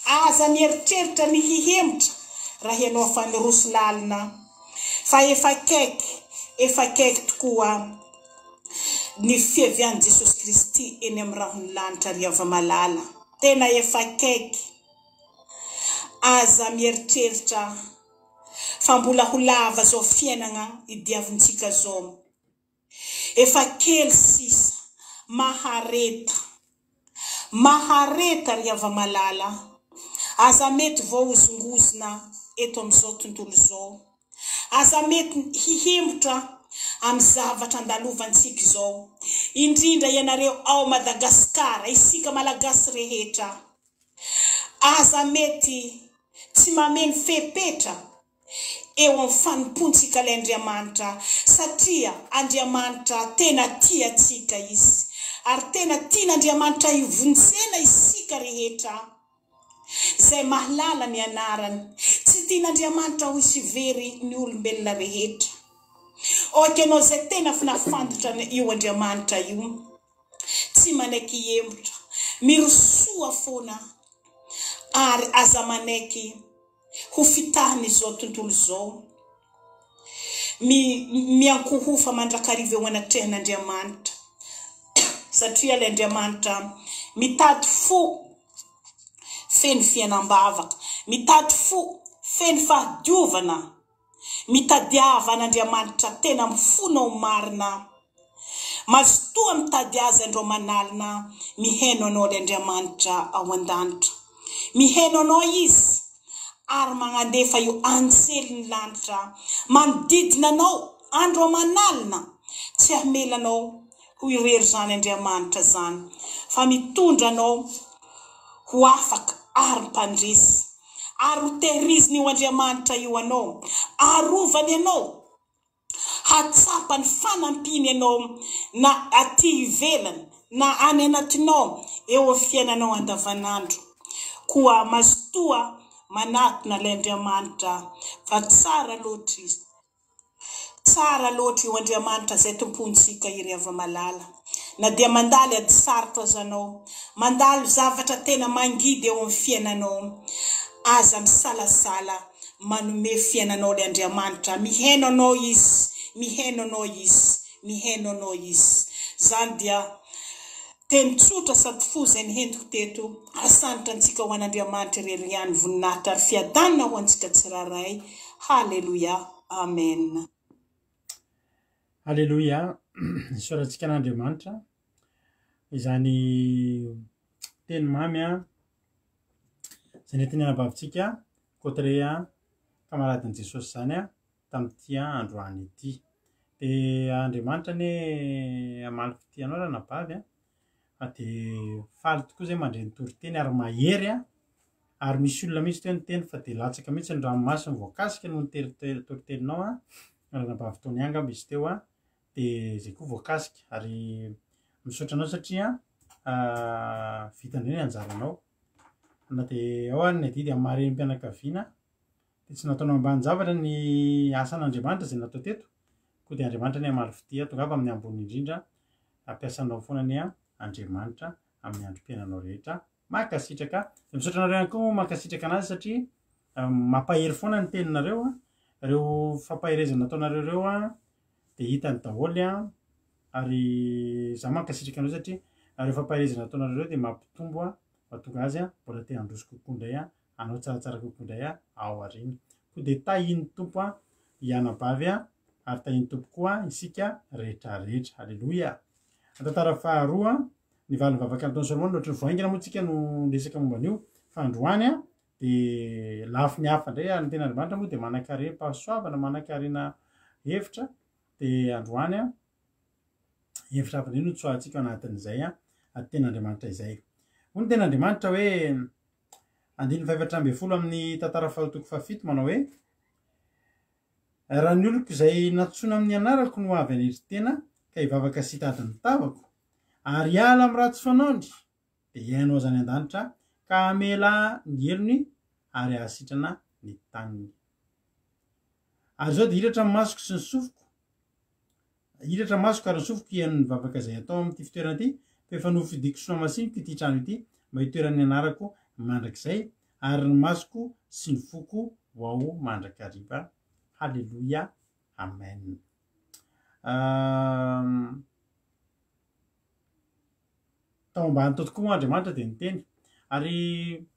aza mieritreritra ny hihemotra raha ianao efa niroso lalina, fa efa akaiky, efa akaiky tokoa ny fiavian'i Jesosy Kristy eny amin'ny rahon'ny lanitra ry hava-malala. Tena efa akaiky. Aza mieritreritra fa mbola ho lava zao fiainagna idiavintsika zao. Efa kely sisa. Mahareta. Mahareta ry hava-malala. Aza mety voahozongozona eto amin'izao tontolo izao. Aza mety hihemotra amin'ny zavatra andalovantsika izao. Indrindra ianareo ao Madagasikara, isika Malagasy rehetra. Aza mety tsy mameno fepetra eo amin'ny fanompoantsika ilay Andriamanitra satria Andriamanitra tena tia antsika Izy ary tena tian'Andriamanitra hivonjena isika rehetra izay mahalala ny anarany. Tsy tian'Andriamanitra ho hisy very ny olombelona rehetra. Ok ianao izay tena fnafantatra io Andriamanitra io. Tsy manaiky hihemotra. Mirosoa foana ary aza manaiky ho fitahin'izao tontolo izao. Mi, miankohofa mandrakariva eo anatrehan'Andriamanitra. Satria ilay Andriamanitra mitady fo feno fiainam-bavaka, mitady fo feno fahadiovana. Mitadiava an'Andriamanitra tena amin'ny fonao marina. Mazotoa mitady Azy andro aman'alina, mihaino anao ilay Andriamanitra ao an-danitra. Mihaino anao Izy ary magnandefa io anjelin'ny lanitra manodidina anao andro aman'alina. Tsy hamela anao ho irery izany Andriamanitra izany fa mitondra anao ho afaka ary mpandresy. Ary ho tehirizin'io Andriamanitra io anao, arovany anao. Hahatsapa ny fanampiany ianao na aty ivelany na any anatinao eo amin'ny fiainanao andavanandro. Koa mazotoa manatona ilay Andriamanitra fa tsara loatra Izy. Tsara loatra io Andriamanitra izay Tompontsika iry hava-malala. Na dia mandalo ady sarotra aza anao, mandalo zavatra tena mangidy eo amin'ny fiainanao, aza misalasala manome fiainanao ilay Andriamanitra, mihaino anao Izy, mihaino anao Izy, mihaino anao Izy. Izany dia teny tsotra sady fo izay nihentiko teto, asandratra antsika ho an'Andriamanitra irery ihany, voninahitra ary fiadanana ho antsika tsirairay. Haleloia. Amen. Aleloia, isaorantsika an'Andriamanitra izany teny mamy an, izay nentin'ny anabavintsika Cotteret kamaradin'i Jesosy izany tamin'ity androany ity. Dia Andriamanitra anie hamaly fitia anao ranabavy an, fa dia faly tokoa izay mandre ny toriteny ary mahery an, ary misy olona mihitsy teo niteny fa dia latsaka mihitsy ny ranomasony voakasika noho ny toriteninao an, ranabavy Tonia angamba izy teo an, dia izay koa voakasika ary misaotra anao satria vita indray ny anjaranao na dia ao ary ny adidy amin'ny maha renim-pianakaviana dia tsy nataonao ambanin-javatra ny asan'Andriamanitra izay natao teto koa dia Andriamanitra anie hamaly fitia tongava amin'ny ambony indrindra hampiasanao foana anie Andriamanitra amin'ny androm-piainanao rehetra mankasitraka dia misaotra anareo ihany koa moa mankasitraka anazy satria mampahery foana ny teninareo a ireo fampaherezana nataonareo ireo a dia hitany daholo a ary za mankasitraka anareo satria ireo fampaherezana nataonareo ireo dia mampitombo a mahatonga azy a mbola te handroso kokoa indray a hanao tsaratsara kokoa indray a ao aoriana koa dia tahin'ny tompo a hianabavy a ary tahin'ny tompo koa isika rehetra rehetra aleloia tantara faharoa ny valin'ny vavaka nataon'i Solomona ohatry ny vao haingana moa tsika no niresaka momba an'io fa androany a dia lafiny hafa indray ary ny tenin'Andriamanitra moa dia manan-karem-pahasoavana manan-karena hevitra dia androany a hevitra hafa indray no tsoahantsika ao anatin'izay a tenin'Andriamanitra izay hoy ny tenin'Andriamanitra hoe andininy fahefatra ambin'ny folo amin'ny tantara faharoa toko fahafito manao hoe raha ny oloko izay nantsoina amin'ny anarako no avy hanetry tena ka hivavaka sy hitady ny tavako ary hiala amin'ny ratsy fanaony dia hihaino azy any an-danitra ka hamela ny helony ary hahasitrana ny taniny. Ary izao dia hiratra ny masoko sy ny sofiko, hiratra ny masoko ary ny sofiko hihaino ny vavaka izay atao amin'ity fitoerana ity, fa efa nofidiko sy nohamasiniko ity trano ity mba hitoeran'ny anarako mandrakizay, ary ny masoko sy ny foko ho ao mandrakariva. Haleloia. Amen. Tao ambany tao tokoa moa Andriamanitra dia niteny. Ary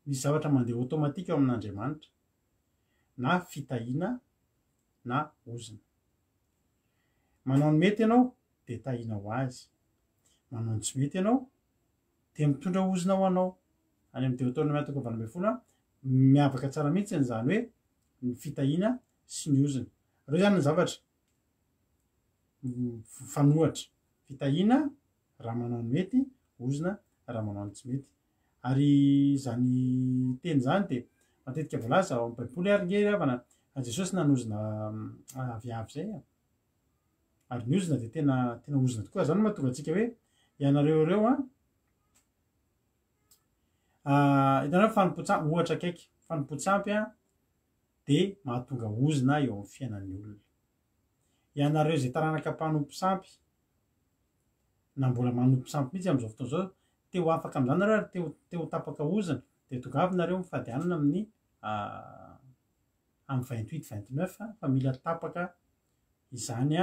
misy zavatra mandeha automatique ao amin'Andriamanitra. Na fitahiana na ozona. Manao ny mety ianao dia tahiana ho azy. Manao ny tsy mety ianao dia mitondra ozona ho anao. Any amin'ny Deoteronomia toko 18, miavaka tsara mihitsy izany hoe ny fitahiana sy ny ozona. Ireo izany ny zavatra mifanohatra. Fitahiana raha manao ny mety, ozona raha manao ny tsy mety. Ary izany teny izany dia matetika voalaza ao amin'ny Baiboly ary nge ry havana, Jesosy nanozona aviavy izay e. Ary ny ozona dia tena tena ozona tokoa. Izany no mahatonga antsika hoe ianareo ireo an, hitanareo fanompoan-tsampy, ohatra akaiky, fanompoan-tsampy an, dia mahatonga ozona eo amin'ny fiainan'ny olona. Ianareo izay taranaka mpanompo sampy, na mbola manompo sampy mihitsy amin'izao fotoana izao, te ho afaka amin'izany nareo ary te ho te ho tapaka ozona, dia tongava nareo mifady hanina amin'ny amin'ny 28 29 fa mila tapaka izany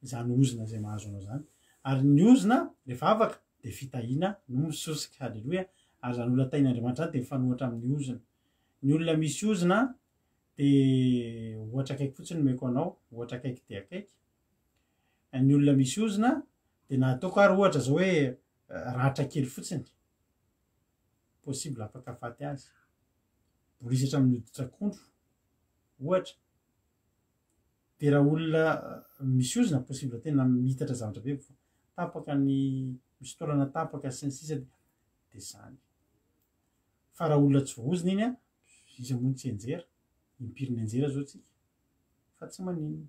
izany ozona izay mahazo anao izany. Ary ny ozona rehefa afaka dia fitahiana no misosoka. Haleloia. Ary izany olona tahin'Andriamanitra izany dia mifanohitra amin'ny ozona. Ny olona misy ozona. Dia ohatra akaiky fotsiny omeko anao, ohatra akaiky dia akaiky. Ny olona misy ozona dia na ataoko ary ohatra zao hoe ratra kely fotsiny, possible afaka hahafaty azy. Bolisatra amin'ny hoditr'akondro ohatra. Dia raha olona misy ozona possible tena mihitatra zavatra be, tapaka ny, misy taolana tapaka sy ny sisa dia zany. Fa raha olona tsy voaozona iny an, iza moa no tsy hianjera? Impiry nianjera zao tsika? Fa tsy maninona.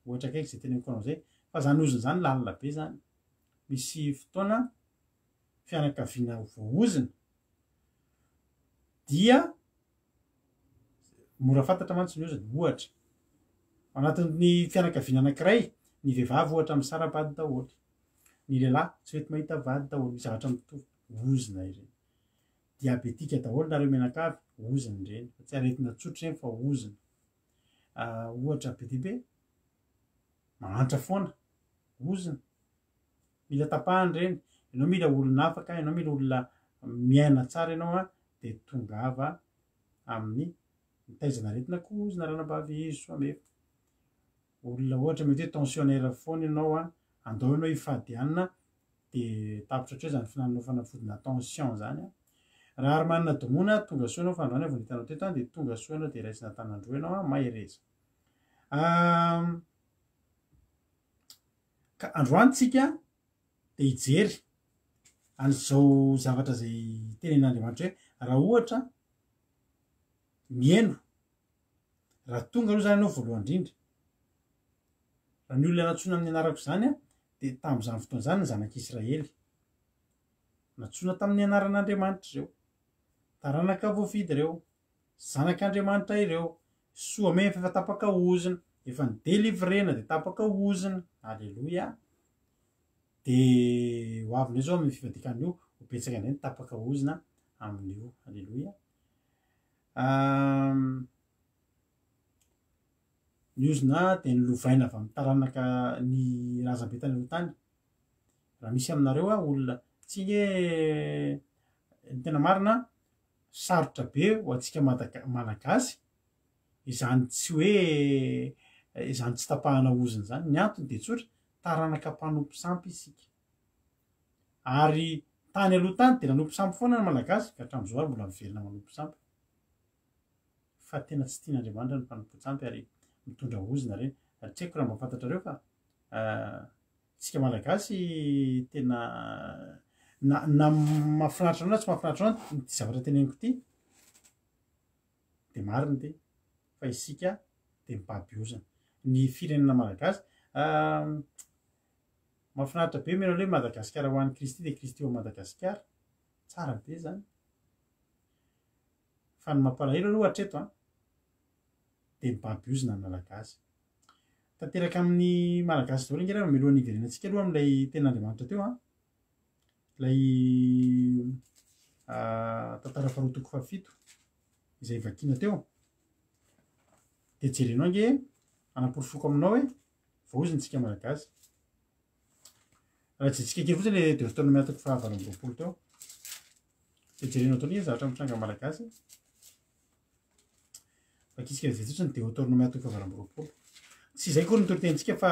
Ohatra akaiky izay teneniko anao izay. Fa zany ozona zany lalina be zany. Misy fotoana fianakaviana voaozona dia mora fantatra mantsy ny ozona. Ohatra, ao anatin'ny fianakaviana anankiray, ny vehivavy ohatra misara-bady daholo. Ny lehilahy tsy mety mahita vady daholo. Misy zavatra mitovy. Ozona ireny. Diabetika daholo nareo mianakavy, ozona ireny. Fa tsy aretina tsotra ireny fa ozona. Ohatra be dia be, mahantra foana, ozona. Mila tapahana ireny. Ianao mila olona afaka, ianao mila olona miaina tsara ianao an, dia tongava amin'ny mitaizana aretina koa ozona ranabavy Soamefa. Olona ohatra mety hoe tensionnaire foana ianao an, andao ianao hifady hanina dia tapitra hatreo izany fihinananao fanafodina tension izany an. Raha ary manana domona, tonga soa ianao fa androany aho vao nahita anao teto an, dia tonga soa ianao dia raisina an-tanan-droa ianao an, mahereza. Ka androany tsika dia hijery an'izao zavatra izay tenenin'Andriamanitra hoe raha ohatra mihaino Raha tonga aloha izany ianao voalohany indrindra, raha ny olona nantsoina amin'ny anarako izany dia tamin'izany fotoana izany ny zanak'Israely. Nantsoina tamin'ny anaran'Andriamanitra ireo. Taranaka voafidy ireo. Zanak'Andriamanitra ireo. Soa mefy efa tapaka ozona. Efa nidelivrena dia tapaka ozona. Aleloia. Dia ho avy indray izao amin'ny fivadikan'io, ho betsaka indray ny tapaka ozona amin'io. Aleloia. Ny ozona dia nolovaina avy amin'ny taranaka ny razambe tany aloha tany. Raha misy aminareo a olona tsy nge ny tena marina sarotra be ho antsika Madaga- Malagasy izany tsy hoe izany tsy tapahana ozona izany. Ny antony dia tsotra, taranaka mpanompo sampy isika. Ary tany aloha tany dia nanompo sampy foana ny Malagasy ka hatramin'izao ary mbola miverina manompo sampy. Fa tena tsy tian'Andriamanitra ny mpanompoan-tsampy ary mitondra ozona ireny. Ary tsy haiko raha mba fantatrareo fa tsika Malagasy tena na na mahafinaritra anao na tsy mahafinaritra anao ity zavatra teneniko ity dia marina ity fa isika dia mibaby ozona. Ny firenena Malagasy Mahafinaritra be mihaino hoe Madagasikara ho an'i Kristy dia Kristy ho an'i Madagasikara. Tsara be izany. Fa ny mampalahelo aloha hatreto an, dia mibaby ozona ny Malagasy. Tanteraka amin'ny Malagasy daholo ange raha mialohan'ny hiverenantsika aloha amin'ilay tenin'Andriamanitra teo an, ilay tantara faharoa toko fahafito izay vakiana teo. Dia jerenao ange anaporofoko aminao hoe Voaozona isika Malagasy. Raha jerentsika kely fotsiny le Deutéronome toko faha 28 teo. Dia jerenao daholo ny zavatra mitranga Malagasy. Vakitsika vetivety fotsiny Deutéronome toko faha 28. Tsy izay akory ny toritenintsika fa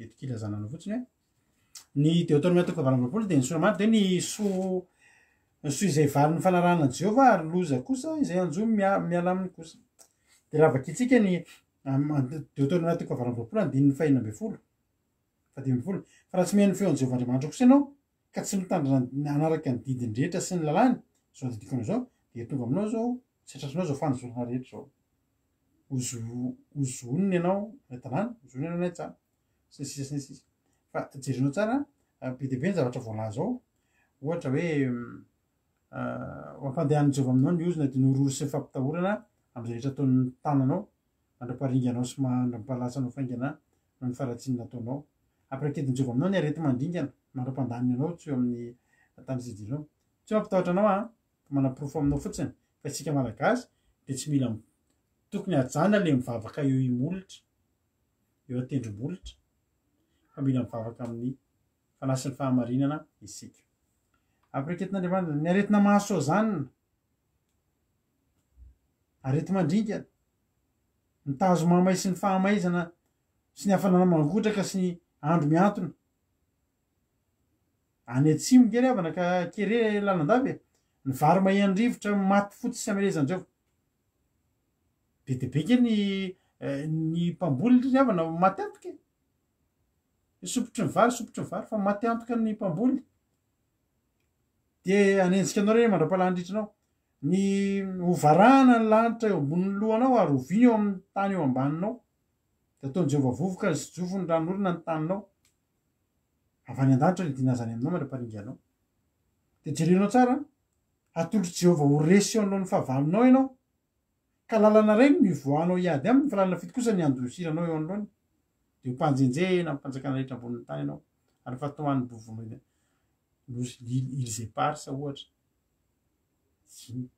Eto kely ilazana anao fotsiny hoe ny Deoteronomia toko fahavalo amby 20 dia ny sora-maty dia ny soa ny soa izay valin'ny fanarahana an'i Jehovah ary loza kosa izay hanjo miala aminy kosa. Dia raha vakintsika ny Deoteronomia toko fahavalo amby 20 andininy fahenina ambin'ny folo fahadimy ambin'ny folo fa raha tsy mihaino ny feon'i Jehovah Andriamanitra kosa ianao ka tsy mitandrina hanaraka ny didiny rehetra sy ny lalàny izao didiko anao izao dia tonga aminao izao sy tratranao izao fanozonana rehetra izao. Hozonina ianao any an-tanàna, hozonina ianao any an-tsaha, sy ny sisa sy ny sisa. Fa jerenao tsara, be dia be ny zavatra voalaza ao, ohatra hoe ho ampandehanin'i Jehovah aminao ny ozona dia ny horohoro sy ny fampitahorana amin'izay rehetra ataon'ny tananao, mandra-paharinganao sy mandra-pahalatsanao faingana noho ny faharatsiana nataonao. Ampiraiketin'i Jehovah aminao ny areti-mandringana, mandra-pandaniny anao tsy eo amin'ny tany izay idiranao. Tsy hoe mampitahotra anao an! Manaporofo aminao fotsiny fa isika Malagasy dia tsy mila tokony hajanona le mivavaka eo imolotra, eo an-tendromolotra fa mila mivavaka amin'ny fanahy sy ny fahamarinana isika. Ampireketin'Andriamanitra ny aretina mahasoazanina, areti-mandringana, ny tazo mahamay sy ny fahamaizana sy ny hafanana mangotraka sy ny andro mihantona. Any atsimo nge ry havana ka kere lalandava e! Ny vary mahian'ny rivotra maty fotsy sy amelezan-dreo. Be dia be nge ny ny mpamboly ry havana maty antoka e! Ny sompitry ny vary, sompitry ny vary fa maty antoka ny mpamboly. Dia hanenjika anao ireny mandra-pahalany ritrinao. Ny ho varahana ny lanitra eo ambonin'ny lohanao ary ho vy eo amin'ny tany eo ambaninao. Dia ataon'i Jehovah vovoka sy jofo ny ranonorana ny taninao. Avy any an-danitra ny hidina azy any aminao mandra-paringanao. Dia jerenao tsara, hatolotr'i Jehovah ho resy eo anoloan'ny fahavalonao ianao. Ka lalana iray no hivoahanao hiady aminy, fa lalana fito kosa ny handosiranao eo anoloany. Dia ho mpanjenjehina amin'ny fanjakana rehetra ambonin'ny tany ianao, ary ny fahatohan'ny vovonoina nosy Îles Éparses ohatra. Inona?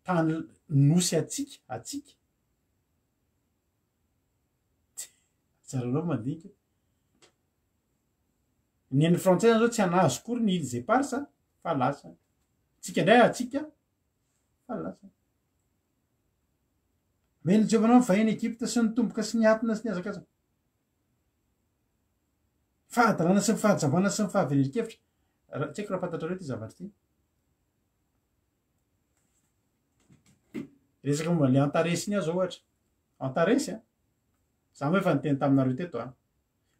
Tany nosy antsika, antsika. Tsaranao mandinika. Ny an'ny frantsay zany zao tsy hanazo kory ny îles éparses fa lasa. Tsika indray atsika fa lasa. Mely Jehovah anao ny vahiny Egypta sy ny tomboka sy ny atona sy ny hazakazaka. Fahadalana sy ny fahajambana sy ny fahaverenan-kevitra. Tsy haiko raha fantatrareo ity zavatra ity. Resaka momba an'ilay Antares iny aho zao ohatra. Antares a! Za moa efa niteny taminareo teto a.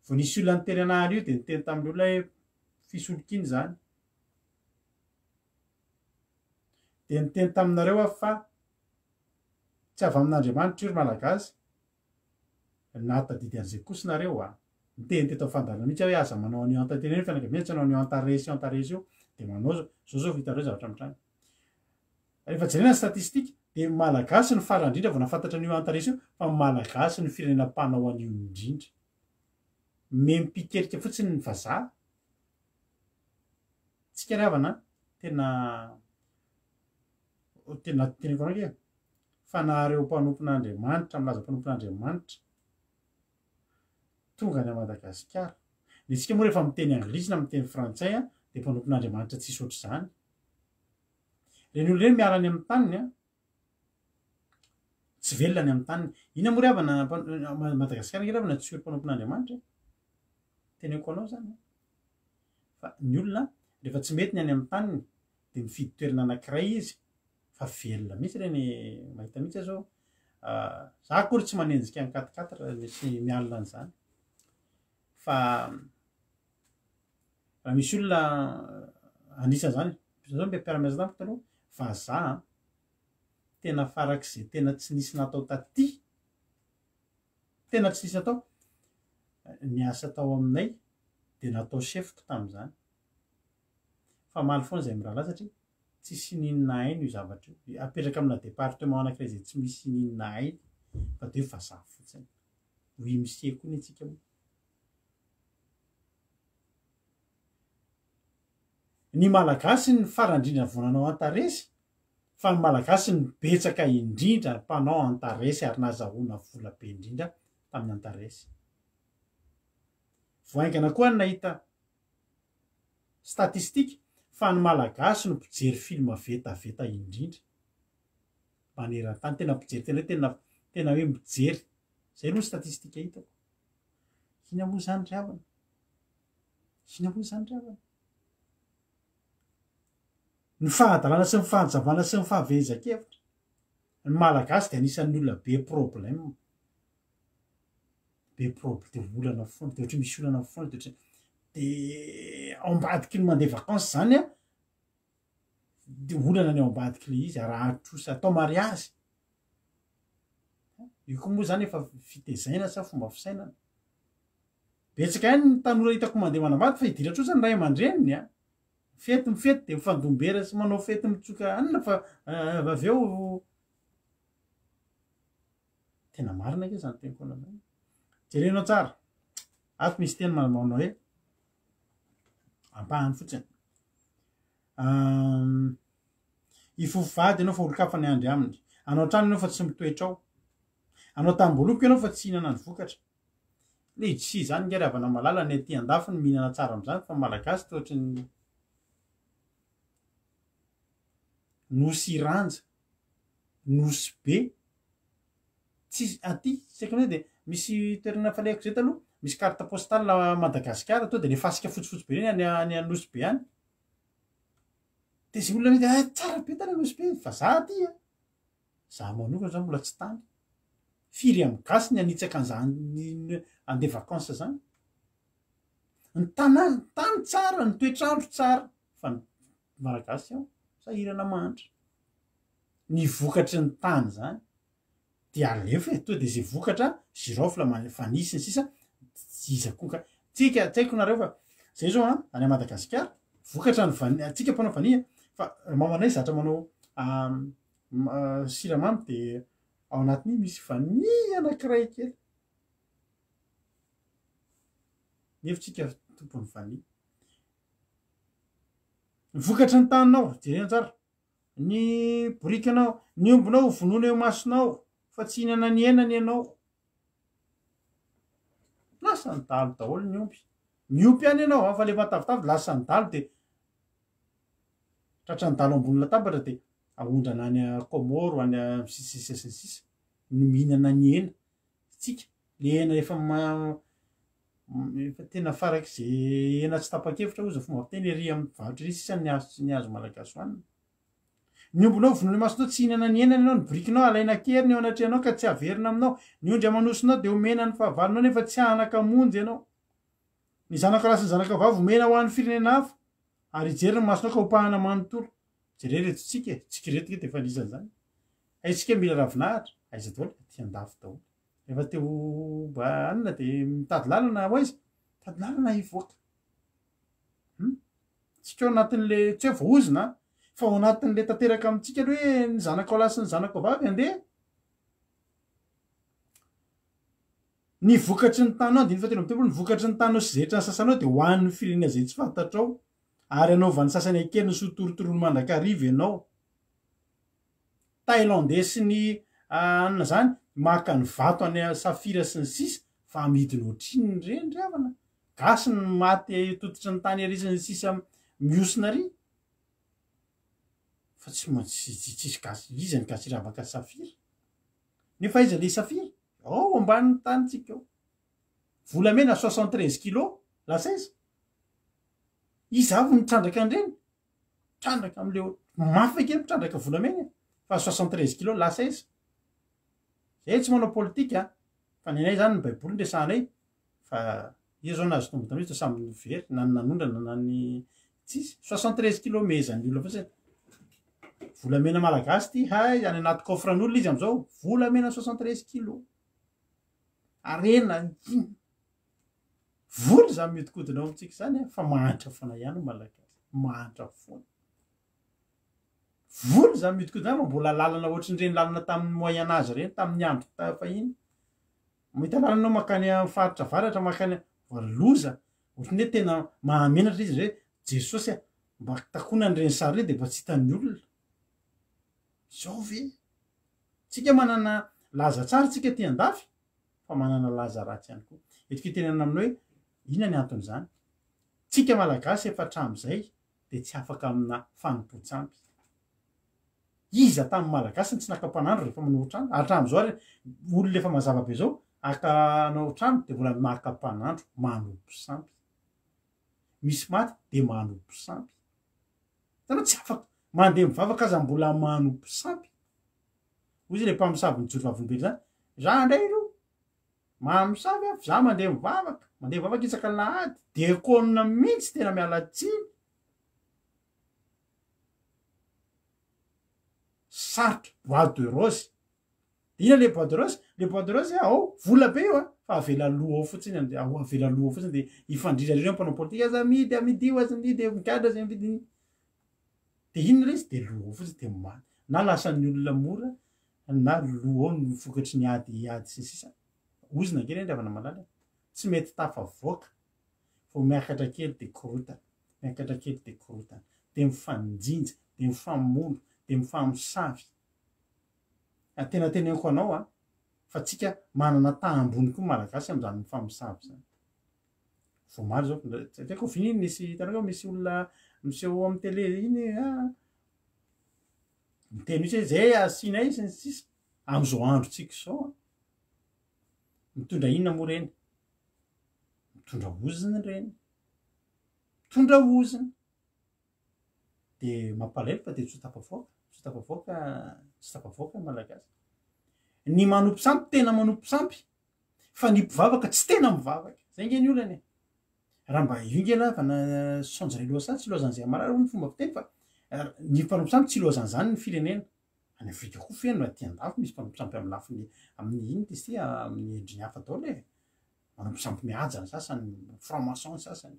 Vao nisy olona niteny anah an'io dia niteny tamin'ny olona hoe fisolokiana izany. Dia niteny taminareo aho fa tsy avy amin'Andriamanitra io ry Malagasy. Nahatadidy an'izay kosa nareo a. Niteny teto amin'ny fandaharana mihitsy aho hoe aza manao an'io Anta teneno ny fianakaviana tsy hanao an'io Antares io Antares io dia manao zao. Zao zao vao hitanareo zavatra mitranga. Rehefa jerena ny statistique dia ny Malagasy no farany indrindra vao nahafantatra an'io Antares io fa ny Malagasy no firenena mpanao an'io indrindra. Mem-pikelika fotsiny ny vazaha. Tsika ry havana tena tena teneko anao ange fa na ireo mpanompon'Andriamanitra milaza mpanompon'Andriamanitra tonga any Madagasikara. Ny antsika moa rehefa miteny anglisy na miteny frantsay dia mpanompon'Andriamanitra tsisy ohatr'izany. Ireny olona ireny miala any amin'ny taniny an, tsy velona any amin'ny taniny. Inona moa ry havana Madagasikara ange ry havana tsy ory mpanompon'Andriamanitra e. Teneniko anao izany an. Fa ny olona rehefa tsy mety ny any amin'ny taniny dia mifidy toerana anankiray izy fa velona mihitsy ireny mahita mihitsy aho zao. Za akory tsy manenjika ny quatre quatre sy mialona an'izany. Fa raha misy olona anisan'izany, za zao mpiara-miasa tamiko taloha, vazaha an, tena farak'izay tena tsy nisy natao taty, tena tsy nisy natao, niasa tao aminay dia natao chef-ko tamin'izany. Fa maly foana izahay mirahalahy satria tsisy n'inona hainy io zavatra io. Apetraka amina département anankiray izay tsy misy n'inona hainy fa dia hoe vazaha fotsiny. Oui monsieur koa ny antsika moa. Ny Malagasy ny farany indrindra vao nanao antaresy fa ny Malagasy no betsaka indrindra mpanao antaresy ary nazahoana vola be indrindra tamin'ny antaresy. Vao haingana koa ny nahita statistique fa ny Malagasy no mpijery film vetaveta indrindra maneran-tany, tena mpijery tena hoe tena tena hoe mijery, zay aloha ny statistique hitako. Inona moa izany ry havana? Inona moa izany ry havana? Ny fahadalana sy ny fahajambana sy ny fahaverezan-kevitra. Ny Malagasy dia anisan'ny olona be problème. Be problème, dia olana foana, dia ohatry misy olana foana, dia ohatry dia ao ambadiky ny mandeha vacances izany an, dia olana ny ao ambadiky ilay izy, arahan-trosa, atao mariazy. Io koa moa izany efa fitezaina sa fomba fisainana? Betsaka ihany ny tanora hitako mandeha manambady fa idiran-trosa ny ray aman-dreniny a! Fety mifety dia mifandom-bera sy manao fety mitsoka anona fa avy eo tena marina ange izany teniko anao izany. Jerenao tsara. Ato misy teny manao hoe ampahany fotsiny. Hifofo vady ianao fa olon-kafa ny andry aminy. Hanao trano ianao fa tsy mitoetra ao. Hanao tanimboaloboka ianao fa tsy hihinana ny vokatra. Letchis izany nge ry havana malala ny aty andafy no mihinana tsara amin'izany fa malagasy toa ohatry ny Nosy Iranja, Nosy Be, tsisy aty tsy haiko dia misy toerana falehako zay taloha misy carte postale Madagasikara to dia le fasika fotsifotsy be reny any any Nosy Be any dia zay olona mihitsy ah tsara be tany Nosy Be fa za aty a za manokana zany mbola tsy tany firy amin'ny gasy ny hanitsaka an'izany andeha vacances zany ny tanàna tany tsara ny toetr'andro tsara fa ny malagasy ao sahirana mahantra ny vokatry ny tany zany dia alefa e, tonga dia izay vokatra girofle vanille sy ny sisa iza koa ka tsika tsy haiko nareo fa zay zao an any Madagasikara vokatra ny vanille tsika mpanao vanille fa mamanay zatra manao siramamy dia ao anatin'iny misy vanille anankiray kely nefa tsika tompon'ny vanille ny vokatry ny taninao jerena tsara Ny borikinao, ny ombinao ho vonoina eo imasonao, fa tsy hihinana ny henany ianao. Lasan'ny dahalo daholo ny omby. Miompy ihany ianao fa le matavitavy lasan'ny dahalo dia tratran'ny dahalo ambony latabatra dia aondrana any Comores, any sisa sisa sy ny sisa. Ny mihinana ny hena. Tsika, le hena efa efa tena farak'izay hena tsy tapa-kevitra hozy ny fomba fiteny ery amin'ny mpivarotra ery sisa ny azo ny azo malagasy hohanina. Ny ombinao vonoina masonao tsy hihinana ny henany ianao, ny birikinao alaina an-keriny eo anatrehanao ka tsy haverina aminao, ny ondry aman'osinao dia homena ny fahavalonao nefa tsy hanan-kamonjy ianao. Ny zanaka lahy sy ny zanaka vavy homena ho an'ny firenena hafa, ary hijery ny masonao ka hopahana manontolo. Jereo ireto tsika e, tsika ireto nge dia efa anisan'izany. Hay tsika mila ravinahitra, aiza daholo? Aty andafy daholo. Rehefa te ho mba anona dia mitady lalana ho aiza? Mitady lalana hivoaka. Hum? Tsika ao anatin'le tsy hoe voaozona fa ao anatin'le tanteraka amintsika aloha hoe ny zanakao lahy sy ny zanakao vavy andeha. Ny vokatry ny taninao, andininy fahatelo amby telopolo, ny vokatry ny taninao sy izay rehetra nisasanao dia ho an'ny firenena izay tsy fantatrao, ary hanaovan'ny sasany an-keriny sy ho torotoroiny mandrakariva ianao. Thailandais sy ny anona zany maka ny vato any safira sy ny sisa fa amidiny ohatrinona ireny ry havana? Gasy ny maty tototry ny tany ery sy ny sisa mihosina ary fa tsy maintsy tsisy gasy iza ny gasy hiravaka safira? Nefa aiza le safira? Ao ambanin'ny tanintsika ao. Volamena 73 kilos lasa aiza? Iza avy no nitrandraka an'ireny? Trandraka amle mafy ve kely mitrandraka volamena e? Fa 73 kilos lasa aiza? Zay tsy manao politika a! Fa ny anay zany ny baiboly no resahanay fa iza zao nahazo tombony tamin'izy fa samy very na ny nanondrana na ny tsisy. 73 kilos mehezan'ny olona fotsiny. Volamena malagasy ty hay any anaty coffre an'olona izy amizao volamena 73 kilos. Harena inona? Vola izany mihodinkodina ao amintsika izany a, fa mahantra foana ihany ny Malagasy, mahantra foana. Vola izany mihodinkodina any fa mbola lalana ohatran'ireny lalana tamin'ny moyen age ireny, tamin'ny andro fahiny. Mahita lalana ianao mankany amin'ny faritra avaratra, mankany loza, ohatran'ny hoe tena mahamenatra izy hoe Jesosy a, mba takonana ireny sary ireny dia mba tsy hitan'ny olona. Izao ve? Tsika manana laza tsara tsika aty andafy, fa manana laza ratsy ihany koa. Entiko hitenenana aminao hoe inona ny anton'izany? Tsika Malagasy efa hatramin'izay dia tsy afaka amina fanompoan-tsampy. Iza tamin'ny Malagasy no tsy naka mpanandro rehefa manao trano? Hatramin'izao ary olona efa mazava be izao haka hanao trano dia mbola maka mpanandro manompo sampy. Misy maty dia manompo sampy. Hitanao tsy afaka mandeha mivavaka aza mbola manompo sampy. Hoy izy le mpamosavy nijoro vavolombelona zany, za ndray aloha mamosavy aho fa za mandeha mivavaka, mandeha mivavaka isaka alahady, dekona mihitsy tena miala tsiny. Sarotra, bois de rose. De inona le bois de rose? Le bois de rose ao vola be io a, fa avela lo ao fotsiny, avela lo ao fotsiny de hifandrindra reo mpanao politika, aza amidy, amidio, aza amidy, migadra zay mividy. De inona ilay izy? De lo ao fotsiny de maty. Na lasan'ny olona mora na lo ao ny vokatry ny ady ady sy ny sisa. Ozona ange ireny ry havana malala e. Tsy mety tafavoaka. Vao miakatra kely de korontana, miakatra kely de korontana. De mifanjinja, de mifamono, de mifamosavy. Ary tena teneniko anao an, Fa tsika manana taha ambony koa Malagasy amin'izany mifamosavy izany. Vao omaly izao, tsy haiko oviana iny nisy, hitanareo misy olona miseho amin'ny télé iny ah, miteny mihitsy hoe zay asianay sy ny sisa. Amin'izao androntsika izao an, mitondra inona moa ireny? Mitondra ozona ireny. Mitondra ozona. Dia mampalahelo fa dia tsy ho tafavoaka, tsy ho tafavoaka, tsy tafavoaka ny Malagasy. Ny manompo sampy tena manompo sampy, fa ny mpivavaka tsy tena mivavaka. Zay nge ny olana e. Raha mba io nge lava na saonjy lohasaha tsy loazan'izay marary hoy ny fomba fiteny fa ny mpanompo sampy tsy loazan'izany ny firenena. Any Afrika koa feno raha aty andafy misy mpanompo sampy amin'ny lafiny amin'ny inona izy ity amin'ny endriny hafa daholo e. Manompo sampy mihaja ny sasany, franc maçon ny sasany.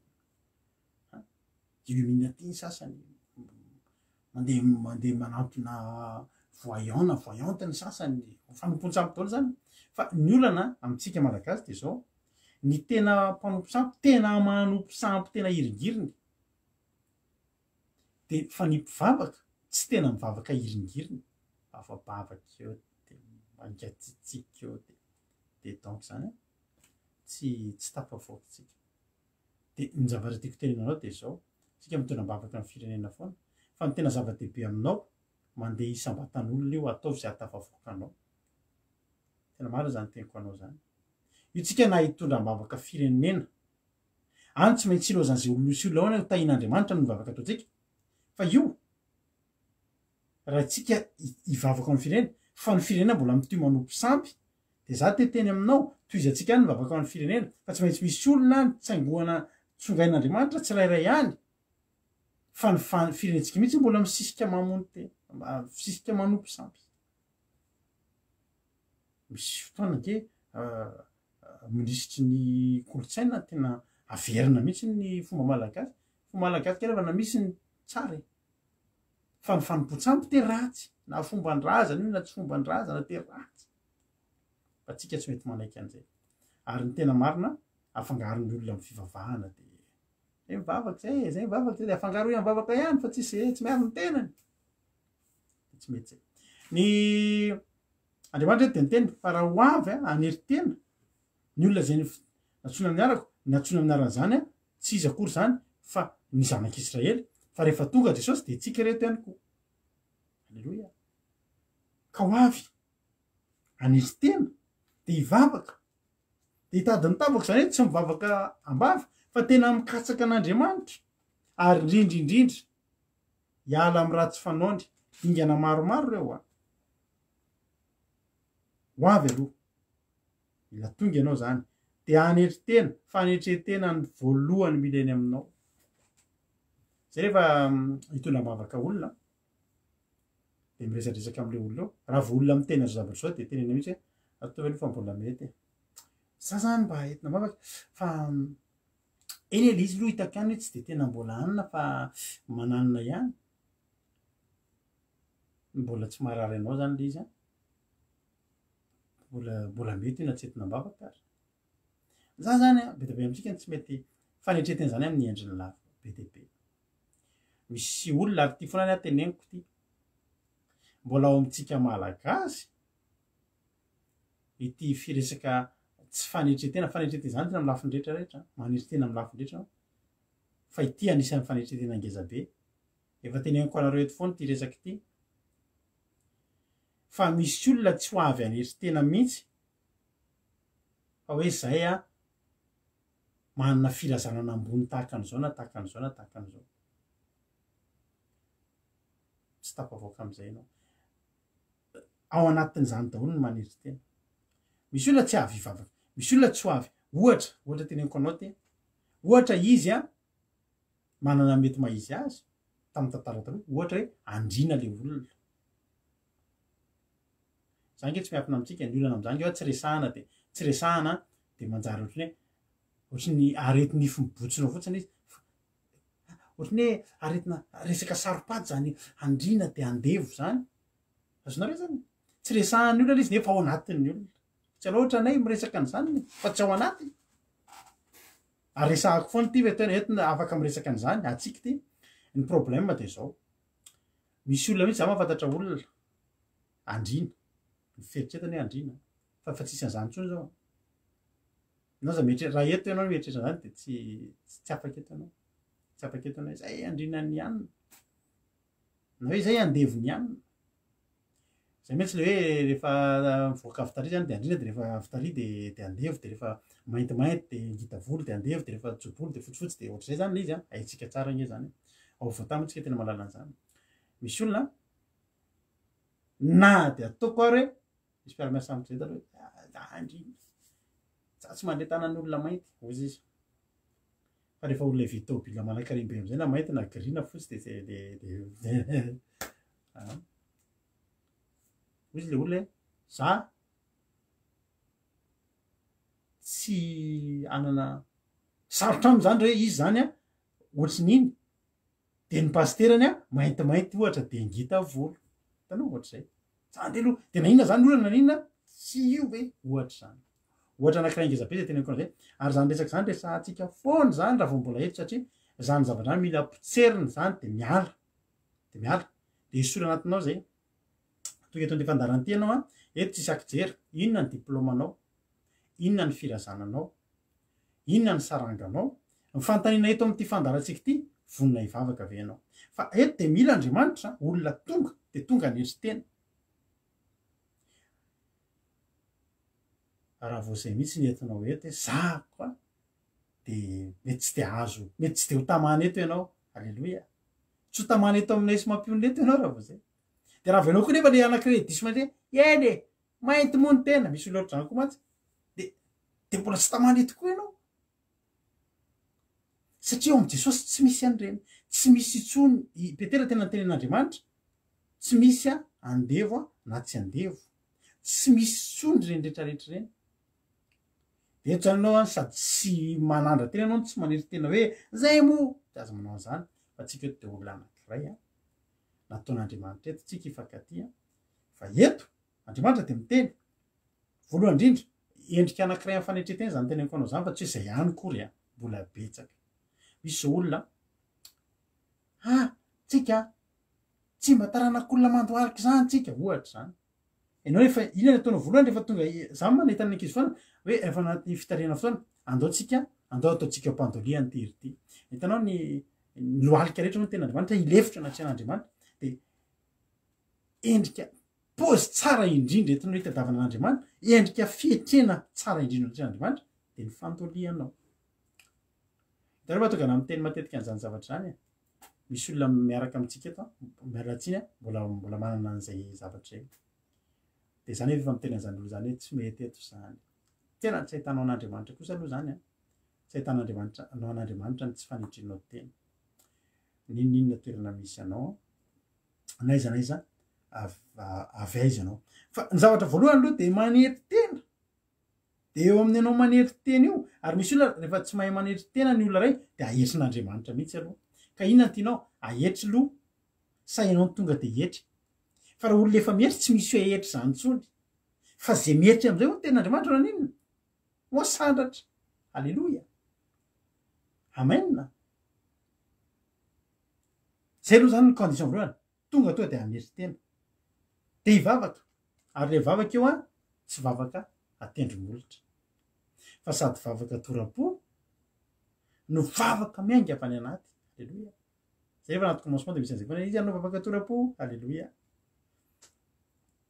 Illuminati ny sasany, mandeha mandeha manantona voyant na voyante ny sasany, fanompoan-tsampy daholo zany. Fa ny olana amintsika malagasy de zao, ny tena mpanompo sampy, tena manompo sampy tena hiringiriny, de fa ny mpivavaka tsy tena mivavaka hiringiriny, afa-bavaka eo de mangatsiatsiaka eo de de donc zany an, tsy tsy tafavoaka tsika. Dia ny zavatra tiako tenenina anao dia izao, isika mitondra am-bavaka ny firenena foana, fa ny tena zava-dehibe aminao, mandeha isam-batan'olona io, ataovy izay hahatafavoaka anao. Tena marina izany teniko anao izany. Io tsika na hitondra am-bavaka firenena, any tsy maintsy ilaozan'izay olona sy olona ao anie ho tahian'Andriamanitra ny vavaka ataontsika, fa io raha tsika hivavaka ho an'ny firenena, fa ny firenena mbola mitohy manompo sampy, Dia za te teny aminao, tohizantsika ihany ny vavaka ho an'ny firenena, fa tsy maintsy misy olona any tsaingohana tsongain'Andriamanitra tsirairay any, fa ny fa firenentsika mihitsy mbola misisika mamono tena, misisika manompo sampy. Misy fotoana ange minisitry ny kolontsaina tena averina mihitsy ny fomba malagasy, fomba malagasy kay revana misy ny tsara e. Fa ny fanompoan-tsampy te ratsy, na fomban-drazana io na tsy fomban-drazana te ratsy. Fa tsika tsy mety manaiky an'izay. Ary ny tena marina, afangaron'ny olona amin'ny fivavahana dia zay mivavaka zay e, zay mivavaka zay, dia afangaroy amin'ny vavaka ihany fa tsisy e, tsy miaro ny tenany. Tsy mety zay. Ny Andriamanitra dia niteny fa raha ho avy hanery tena ny olona izay nantsoina amin'ny anarako, nantsoina amin'ny anaran'izany tsy iza akory izany fa ny zanak'Israely, fa rehefa tonga Jesosy dia tsika ireto ihany koa. Aleloia. Ka ho avy hanery tena dia hivavaka dia hitady ny tavako, izany hoe tsy mivavaka am-bava fa tena mikatsaka an'Andriamanitra ary indrindra indrindra hiala amin'ny ratsy fanaony. Dingana maromaro ireo an. Ho avy aloha. Mila tonga ianao izany. Dia hanetry tena, fanetren-tena ny voalohany mila eny aminao. Zay rehefa hitondra am-bavaka olona, dia miresadresaka amin'ilay olona eo. Raha vao olona miteny an'izao zavatra izao dia tenenina mihitsy hoe ataovy aloha fa mbola mety e. Za zany mba entina am-bavaka fa eny e, le izy aloha hitako ihany hoe tsy dia tena mbola anona fa mananona ihany. Mbola tsy marary anao zany le izy an. Mbola mbola mety io na tsy entina am-bavaka ary. Za zany an, be dia be amintsika ny tsy mety fanetren-tena zany amin'ny endriny lava be dia be. Misy olona ary ty foana ny ahy teneniko ty. Mbola ao amintsika malagasy ity firesaka tsy fanetren-tena, fanetren-tena zany tena amin'ny lafiny rehetra rehetra, manetry tena amin'ny lafiny rehetra fa ity anisan'ny fanetren-tena ngeza be. Efa teneniko anareo eto foana ity resaka ity. Fa misy olona tsy ho avy hanetry tena mihitsy fa hoe zay a manana firazanana ambony tahaka an'izao na tahaka an'izao na tahaka an'izao. Tsy tafavoaka amin'izay ianao. Ao anatin'izany daholo ny manetry tena. Misy olona tsy avy hivavaka. Misy olona tsy ho avy. Ohatra, ohatra teneniko anao ty. Ohatra izy a manana ny mety maha izy azy tamin'ny tantara taloha, ohatra hoe andriana le olona. Zany nge tsy miafina amintsika, ny olana amin'izany nge hoe tsy resahana de tsy resahana de manjary ohatran'ny hoe ohatran'ny areti-nify mibotsina fotsiny izy, ohatran'ny hoe aretina resaka saro-pady zany andriana de andevo zany, azonareo zany? Tsy resahan'ny olona le izy nefa ao anatin'ny olona, tsy aleo ohatranay miresaka an'izany fa tsy ao anatiny. Ary resahako foana ity fa tena eto afaka miresaka an'izany, atsika ity. Ny problème dia izao, misy olona mihitsy, za mahafantatra olona, andriana, ny fieritreretany hoe andriana. Fa efa tsisy an'izany intsony izao. Ianao aza mieritreritra, raha eto ianao mieritreritra an'izany dia tsy tsy afaka eto ianao. Tsy afaka eto ianao hoe izay andrinan'ny anona. Na hoe izay andevon'ny anona. Izay mihitsy ilay hoe rehefa mivoaka avy tary zany dia andriana dia rehefa avy tary dia dia andevo dia rehefa maintimainty dia ngita volo dia andevo dia rehefa tso-bolo dia fotsifotsy dia ohatr'izay zany ilay izy an. Haintsika tsara ange izany. Ao afovoan-tany moa tsika tena mahalala an'izany. Misy olona na dia ataoko ary hoe misy mpiara-miasa amiko izay taloha hoe za andriana, za tsy mandray tanan'olona mainty, hoy izy. Fa rehefa olona hividy tômôbila manan-karem-be amin'izay na mainty na gris na fotsy dia dia dia ah. Hoy izy le olona hoe za tsy hanana sarotra aminy zany re izy zany an ohatry ny iny de ny pasiterany an maintimainty ohatra de ngita volo hitanao ohatr'izay zany de aloha de na inona zany olana na inona tsy io ve ohatra zany ohatra anankiray ngeza be zay teneniko an'izay ary zany resaka zany resahantsika foana zany raha vao mbola eto satria zany zavatra zany mila potserina zany de miala de miala de esory anatinao zay tonga eto an'ity fandaharana ity ianao an eto tsisy akijery inona ny diplaomanao inona ny firazananao inona ny saranganao ny fanontaniana eto amin'ity fandaharantsika ity vonona hivavaka ve ianao fa eto de mila Andriamanitra olona tonga de tonga hanetry tena raha vao zay mihitsy ny entinao eto hoe za koa de mety tsy de azo mety tsy de ho tamana eto ianao aleloia Tsy ho tamana eto aminay sy mampionona eto ianao raha vao zay. De raha vao ianao koa nefa le anankiray diso mainty hoe eny e, mainty moa ny tena, misy olona ohatr'izany koa mantsy, de de mbola tsy tamana eto koa ianao. Satria ao amin'i Jesosy tsy misy an'ireny, tsy misy intsony, i Petera tena niteny an'Andriamanitra, tsy misy andevo na tsy andevo, tsy misy intsony ireny rehetrarehetra ireny. De eto zany ianao an sady tsy manandra-tena ianao no tsy manery tena hoe zay moa, de aza manao an'izany fa tsika eto de olona anankiray an, nataon'Andriamanitra eto tsika hifankatia fa eto Andriamanitra de miteny, voalohany indrindra endrika anankiray amin'ny fanetren-tena zany teneniko anao zany fa tsy hoe zay ihany akory an, mbola betsaka. Misy zao olona ah tsika tsy mba taranak'olona mandohalika izany tsika ohatra zany. Ianao efa inona ny ataonao voalohany rehefa tonga za manentana ny ankizy foana hoe efa anatin'ny fitarihana fotoana andao tsika andao ataontsika mpandoliha ny tery ity. Hitanao ny ny lohalika rehetra moa ny tenin'Andriamanitra hilefitra anatrehan'Andriamanitra dia endrika paozy tsara indrindra entinao hitadiavana an'Andriamanitra, endrika fietrena tsara indrindra anatrehan'Andriamanitra dia ny fandolihanao. Hitanareo fa tonga ana miteny matetika an'izany zavatra izany e. Misy olona miaraka amintsika eto, miala tsiny, mbola mbola manana an'izay zavatra izay. Dia izany efa miteny an'izany olona izany hoe tsy mety eto izany. Tena tsy ahitanao an'Andriamanitra kosa aloha izany an. Tsy ahitan'Andriamanitra anao an'Andriamanitra ny tsy fanetrenao tena. N'inon'inona toerana misy anao, na aiza na aiza avy aiza ianao. Fa ny zavatra voalohany aloha dia manetry tena. Dia eo amin'ny anao manetry tena io, ary misy olona rehefa tsy mahay manetry tena ny olona iray dia ahetrin'Andriamanitra mihitsy aloha. Ka inona no tianao? Ahetry loha sa ianao no tonga dia hietry? Fa raha olona efa mietry tsy misy hoe hetry izany intsony. Fa izay mietry amin'izay hono tenin'Andriamanitra naninona? Voasandratra. Aleloia. Amen. Izay aloha izany ny condition voalohany. Tonga atoa dia hanery tena. Dia hivavaka. Ary ilay vavaka io an, tsy vavaka atendro-molotra. Fa sady vavaka tora-po no vavaka miainga avy any anaty. Aleloia. Zay efa anaty commencement dia misy an'izay foana. Izy hanao vavaka tora-po. Aleloia.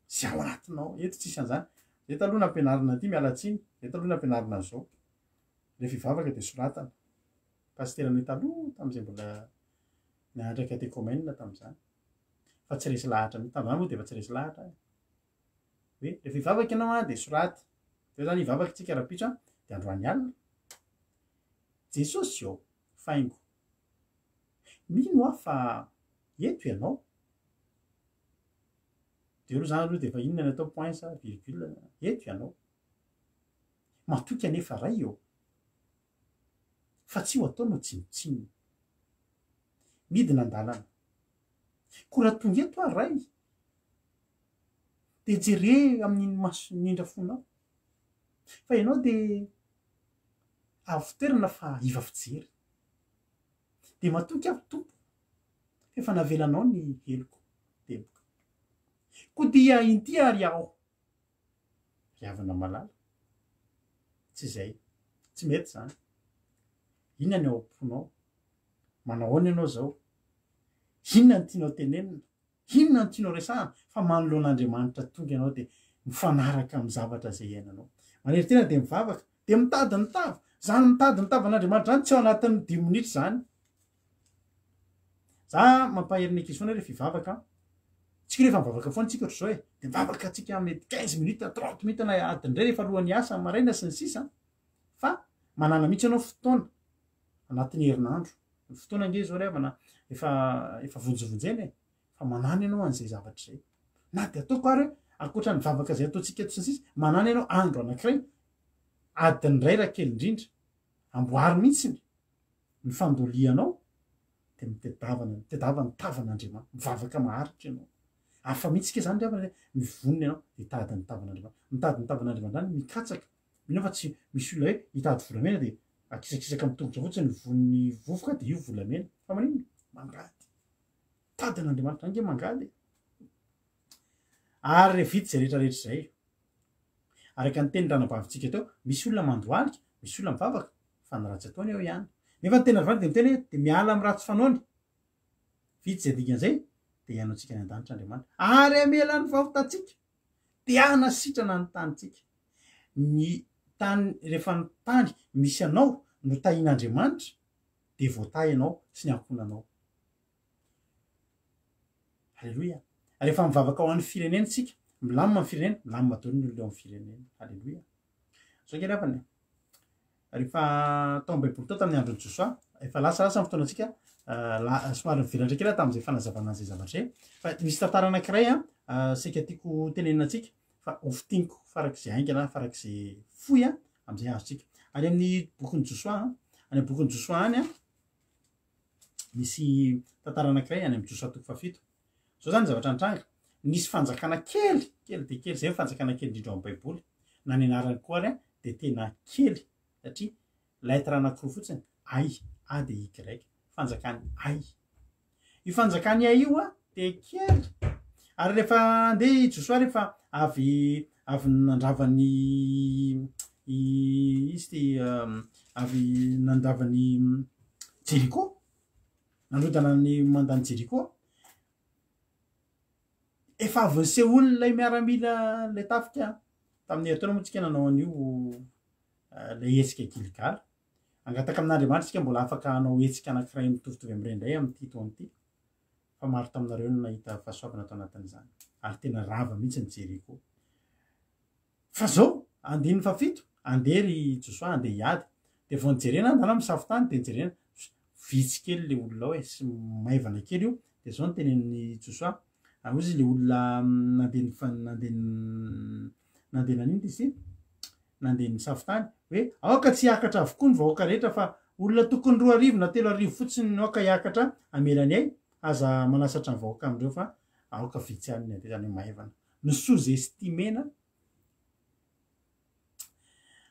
Zay ao anatinao. Eto tsisy an'izany. Eto aloha nampianarina an'ity, miala tsiny. Eto aloha nampianarina an'izao. Rehefa hivavaka dia soratana. Pasiteranay taloha tamin'izay mbola Nianatra catéchumène tamin'izany. Fa tsy resy lahatra mihitsy. Tamin'izany moa dia efa tsy resy lahatra aho. Hoe rehefa hivavaka ianao an, dia soraty. Dia zany hivavaka tsika rahampitso an, dia androany alina. Jesosy ô, faingo. Mino aho fa eto ianao. Dia aloha zany aloha dia efa inona ny atao point sa virgule, eto ianao. Matoky anefa Ray ô. Fa tsy ho atao no tsinontsinona. Midina an-dalana. Koa raha tonga eto aho Ray, dia jere amin'iny maso indrindra fonao. Fa ianao dia avo toerana fa iva fijery. Dia matoky aho Tompo, fa efa navelanao ny heloko deboka. Koa dia inty ary aho. Ry havana malala, tsy izay. Tsy mety izany. Inona ny ao am-ponao? Manao ahoana ianao izao? Inona no tianao tenenina? Inona no tianao resahana? Fa manoloana Andriamanitra tonga ianao dia mifanaraka amin'ny zavatra izay iainanao. Manery tena dia mivavaka, dia mitady ny tava. Izany mitady ny tavan'Andriamanitra izany tsy ao anatin'ny dimy minitra izany. Za mampahery ny ankizy foana rehefa hivavaka an. Tsika rehefa mivavaka foana tsika ohatr'izao e. Dia mivavaka tsika mety 15 minutes, 30 minutes na adiny iray rehefa alohan'ny hiasa maraina sy ny sisa. Fa manana mihitsy ianao fotoana anatin'ny herinandro. Ny fotoana ange izao ry havana efa efa vonjivonjena e. Fa manana ianao an'izay zavatra izay. Na dia ataoko ary hoe ankoatra ny vavaka izay ataontsika eto sy ny sisa, manana ianao andro anankiray, adiny iray raha kely indrindra. Amboary mihitsy ny fandolianao dia mitedavana, mitedava ny tavan'Andriamanitra, mivavaka maharitra ianao. Hafa mihitsy ke zany ry havana hoe mivonona ianao dia hitady ny tavan'Andriamanitra. Mitady ny tavan'Andriamanitra zany mikatsaka. Mino aho fa tsy misy olona hoe hitady volamena dia akisakisaka amin'ny tongotra fotsiny ny vonin'ny vovoka dia io volamena. Fa maninona? Mangady. Mitady an'Andriamanitra ange mangady e. Ary rehefa vita izay rehetra rehetra izay, araka ny tenin'ny ranabavintsika teo, misy olona mandohalika, misy olona mivavaka, fa ny ratsy ataony eo ihany. Nefa ny tena vavy dia miteny hoe dia miala amin'ny ratsy fanaony. Vita izay dingana izay, dia hihaino antsika any an-danitra Andriamanitra. Ary hamela ny fahotantsika. Dia hanasitrana ny tanintsika. Ny tany, rehefa ny tany misy anao no tahian'Andriamanitra, dia voatahy ianao sy ny ankohonanao. Aleloia. Rehefa mivavaka ho an'ny firenena isika, milamina ny firenena, milamina daholo ny olona eo amin'ny firenena. Aleloia. Zao nge ry havana e. Rehefa tao amin'ny Baiboly tao tamin'ny andron'i Josoa, efa lasalasa ny fotoanantsika, eh, somary nivelatra kely aho tamin'izay fanazavana an'izay zavatra izay. Fa misy tantara anankiray an, eh, saika tiako tenenina antsika, fa ho fintiniko farak'izay haingana, farak'izay fohy an, amin'izay azontsika. Any amin'ny bokin'i Josoa, any amin'ny bokin'i Josoa any an, Misy tantara anankiray any amin'ny Josoa toko fahafito. Izao izany ny zavatra nitranga. Nisy fanjakana kely, kely dia kely, izay ny fanjakana kely indrindra ao amin'ny Baiboly. Na ny anarany koa ary dia tena kely, satria lettre anankiroa fotsiny, Ay, A dia Y. Fanjakan'i Ay. Io fanjakan'i Ay io dia kely. Ary rehefa andeha i Josoa rehefa avy avy nandrava ny izy ty avy nandrava ny Jeriko, nandrodana ny mandan'i Jeriko, efa avy nisehoany ilay miaramila ilay tafika tamin'ny herintaona moa tsika nanao an'io ilay hetsika Gilgala. Hangataka amin'Andriamanitra isika mbola afaka hanao hetsika anankiray mitovitovy amin'ireny indray amin'ity taona ity. Fa maro taminareo no nahita fahasoavana tao anatin'izany. Ary tena rava mihitsy ny Jeriko. Fa zao, andininy fahafito, andeha ry Josoa, andeha hiady. Dia vao nijerena, andana misafo tany, dia nijerena, vitsy kely le olona ao e, sy maivana kely io. Dia zao no tenenin'i Josoa, hoy izy le olona nandeha nandeha nandeha nanino izy ity? Nandeha nisafo tany, hoe aoka tsy hiakatra avokoa ny vahoaka rehetra fa olona tokony 2000 na 3000 fotsiny no aoka hiakatra hamela ny ay, aza manasatra ny vahoaka amin'ireo fa aoka vitsy ihany ny andeha, izany hoe maivana. Ny sous-estimena,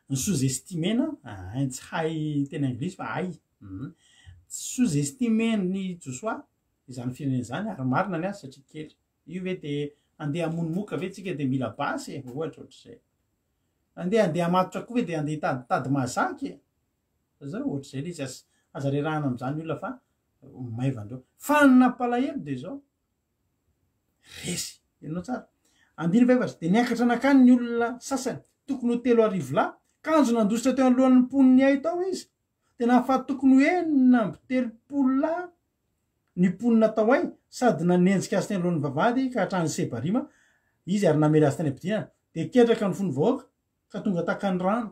ny sous-estimena, tsy hay teny anglisy fa hay, sous-estimen'i Josoa izany firenena izany ary marina ny azy satria kely. Io ve de andeha hamono moka ve tsika de mila basy e? Ohatra ohatr'izay. Andeha andeha hamatotra koa ve de andeha hitady tady mahazaka e? Zay ohatr'izay le izy, aza aza rerahana amin'izany olona fa maivandreo. Fa ny nampalahelo de zao, resy. Henonao tsara? Andininy fahefatra, dia niakatra nankany ny olona sasany, tokony ho 3000 lahy, kanjo nandositra teo anoloan'ny mponin'ny Ay tao izy. Dia nahafaty tokony ho 36 lahy ny mponina tao Ay, sady nanenjika azy teny anoloan'ny vavahady ka hatrany Sebarima izy ary namely azy tany am-pidinana. Dia ketraka ny fon'ny vahoaka ka tonga tahaka ny rano.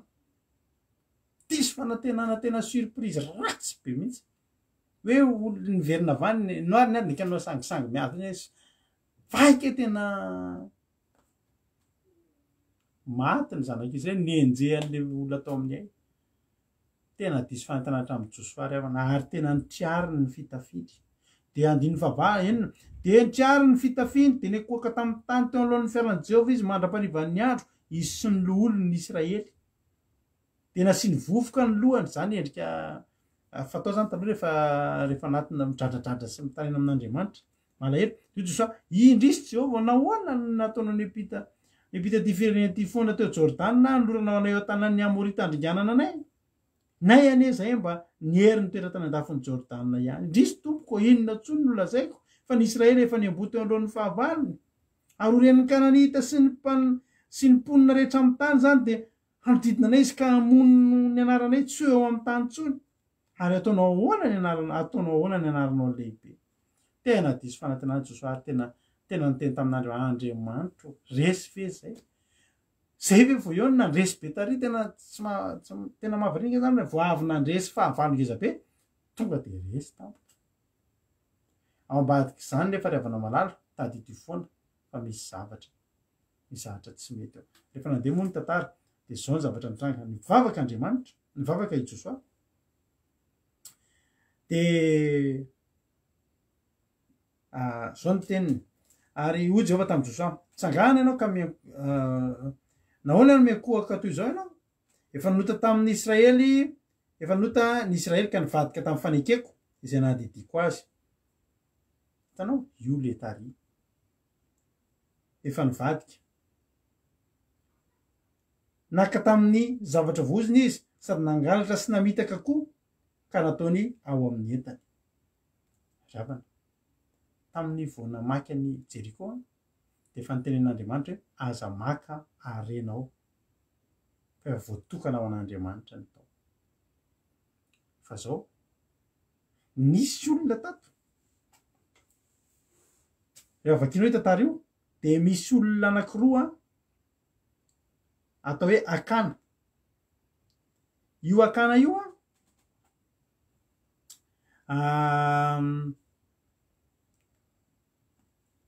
Diso fanantenana tena surprise ratsy be mihitsy. Hoe olona niverina avy any, noary ny ady, nikanao sangisangy miady iny izy. Vaika tena maty ny zanak'izy ireny, nenjehan'ilay olona tao amin'ny Ay. Tena diso fanantenana hatramin'i Josoa ry havana, ary tena nitriariny ny fitafiany. Dia andininy fahavalo, enina, Dia nitriariny ny fitafiany, dia nikohaka tamin'ny tany teo anoloan'ny fiaran'i Jehovah izy mandra-panivan'ny andro, izy sy ny loholon'ny Israely. Dia nasiany vovoka ny lohany, izany endrika fatao izany taloha rehefa rehefa anatina midradradradra sy mitaraina amin'Andriamanitra. Malahelo. Dia hoy Josoa, Indrisy Jehovah, nahoana no nataonao niampita? Miampita ity firenena ity foana teo Jordana hanolorana ho anay eo an-tanan'ny Amorita handringanana anay? Nay anie izahay mba niery nitoetra tany an-dafin'i Jordana ihany. Indrisy, tompoko, inona intsony no lazaiko, fa ny Israely efa niamboho teo anoloan'ny fahavalony? Ary ho ren'ny Kananita sy ny sy ny mponina rehetra amin'ny tany izany, dia hanodidina anay izy ka hamono ny anaranay tsy ho eo amin'ny tany intsony. Ary hataonao ahoana ny anarana, hataonao ahoana ny anaranao lehibe? Tena diso fanantenana Josoa ary tena, tena niteny tamin'Andriamanitra, Andriamanitro, resy ve izay? Zay ve vao eo no nandresy be tary, tena tsy ma, tsy, tena mahavariana ange zany, vao avy nandresy fahavalo ngeza be, tonga dia resy tampoka. Ao ambadik'izany nefa ry havana malala, tadidio foana fa misy zavatra, misy zavatra tsy mety ao. Rehefa nandeha moa ny tantara, dia izao ny zavatra nitranga, nivavaka Andriamanitra, nivavaka i Josoa, dia izao ny teniny, ary hoy Jehovah tamin'i Josoa, Tsangana ianao ka mi, nahoana no miankohoka toy izao ianao? Efa nanota tamin'ny Israely, efa nanota ny Israely ka nivadika tamin'ny fanekeko izay nandidiako azy. Hitanao? Io le tary. Efa nivadika. Naka tamin'ny zavatra voizina izy sady nangalatra sy namitaka koa ka nataony ao amin'ny entany. Ravana. Tamin'ny vao namaky an'i Jeriko dia efa nitenen'Andriamanitra hoe aza maka harena ao fa efa voatokana ho an'Andriamanitra ny tao. Fa zao, nisy olona tato. Rehefa vakianao io tantara io, dia misy olona anankiroa atao hoe Akana. Io Akana io an,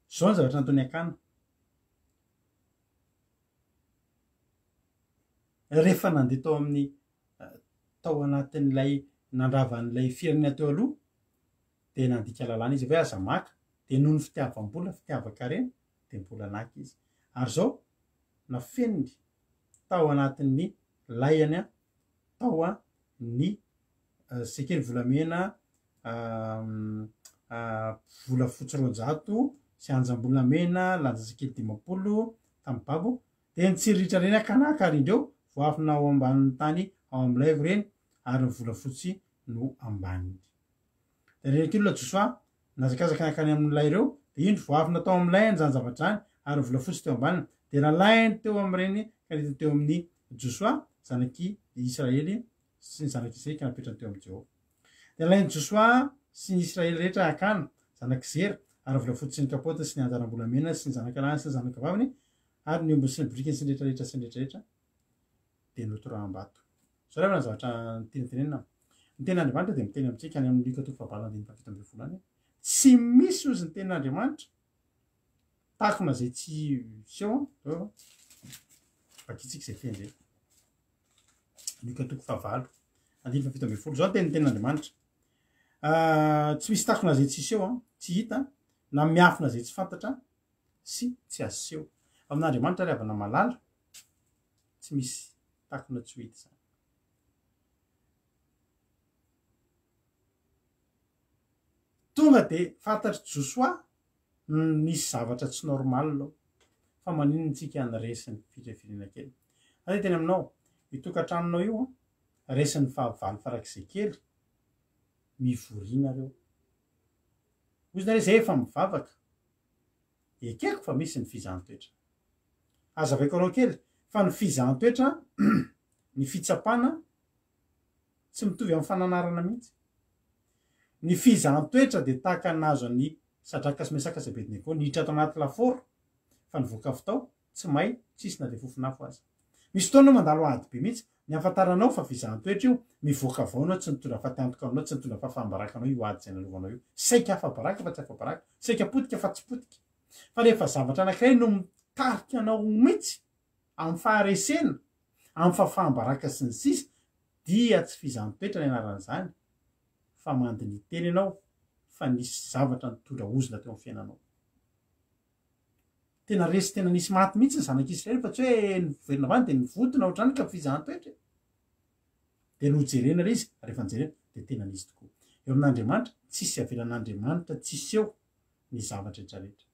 zao ny zavatra nataon'i Akana. Rehefa nandeha tao amin'ny tao anatin'ilay nandrava an'ilay firenena teo aloha dia nandika lalàna izy hoe aza maka, dia noho ny fitiavam-bola, fitiavan-karena dia mbola naka izy. Ary izao nafeniny tao anatin'ny laihany tao ny sekely volamena volafotsy 200 sy anjam-bolamena lanja sekely 50 tamin'ny babo Dia nitsiriritra ireny akanaka ary indreo voafina ao ambanin'ny tany ao amin'ny laiko ireny, ary ny volafotsy no ambaniny. Dia nirehitra olona Josoa, nihazakazaka nankany amin'ny lay ireo, dia indro voafina tao amin'ny lainy izany zavatra izany, ary ny volafotsy teo ambaniny. Dia nalainy teo amin'ireny ka nentiny teo amin'i Josoa, zanak'i Israely, sy ny zanak'i Israely ka napetrany teo amin'i Jehovah. Dia nalain'i Josoa sy ny Israely rehetra Akana, zanak'i Zera, ary ny volafotsy sy ny kapaotiny sy ny anjaram-bolamena sy ny zanakalahiny sy ny zanakavaviny, ary ny ombiny sy ny borikiny sy ny rehetra rehetra sy ny rehetra rehetra dia notoraham-bato. Izao ravana ny zavatra tiana tenenina. Ny tenin'Andriamanitra dia miteny amintsika any amin'ny Lioka toko fahavalo andininy faha-17 any. Tsy misy ozy ny tenin'Andriamanitra takona izay tsy hiseho an. Vakitsika izay teny izay. Lioka toko fahavalo andininy faha-17. Izao ny tenin'ny tenin'Andriamanitra. Ah, tsy misy takona izay tsy hiseho an, tsy hita na miafina izay tsy fantatra sy tsy aseho. Amin'Andriamanitra ry havana malala, tsy misy takona tsy ho hita izany. Tonga dia fantatr'i Josoa nisy zavatra tsy normal ao. Fa maninona tsika ny resin'ny firenena kely? Za teny aminao, io tokantranonao io, resin'ny fahavalo farak'izay kely, mivoria nareo. Hoy nareo zay efa mivavaka. Ekeko fa misy ny fizahan-toetra. Hazavaiko anao kely fa ny fizahan-toetra, ny fitsapana tsy mitovy amin'ny fananarana mihitsy. Ny fizahan-toetra dia tahaka ny nahazo an'i Sadraka sy Mesaka sy Abednego niditra ato anaty lafaoro fa nivoaka avy tao tsy may, tsisy na dia fofon'afo aza. Misy fotoana ianao mandalo ady be mihitsy, ny ahafantaranao fa fizahan-toetra io, mivoaka avy ao ianao tsy nitondra fatiantoka aminao, tsy nitondra fahafaham-baraka anao io ady izay nalovanao io. Saika afa-baraka fa tsy afa-baraka, saika potika fa tsy potika. Fa rehefa zavatra anankiray no mitarika anao mihitsy amin'ny faharesena, amin'ny fahafaham-baraka sy ny sisa, dia tsy fizahan-toetra ny anaran'izany fa mandini-tena ianao fa nisy zavatra nitondra ozona teo amin'ny fiainanao. Tena resy tena nisy maty mihitsy ny zanak'Israely fa tsy hoe niverina avy any dia nivonto na ohatr'izany ka fizahan-toetra e. Dia nojerena ilay izy, rehefa nojerena dia tena nisy tokoa. Eo amin'Andriamanitra, tsisy avelan'Andriamanitra tsy hiseho ny zavatra rehetra rehetra.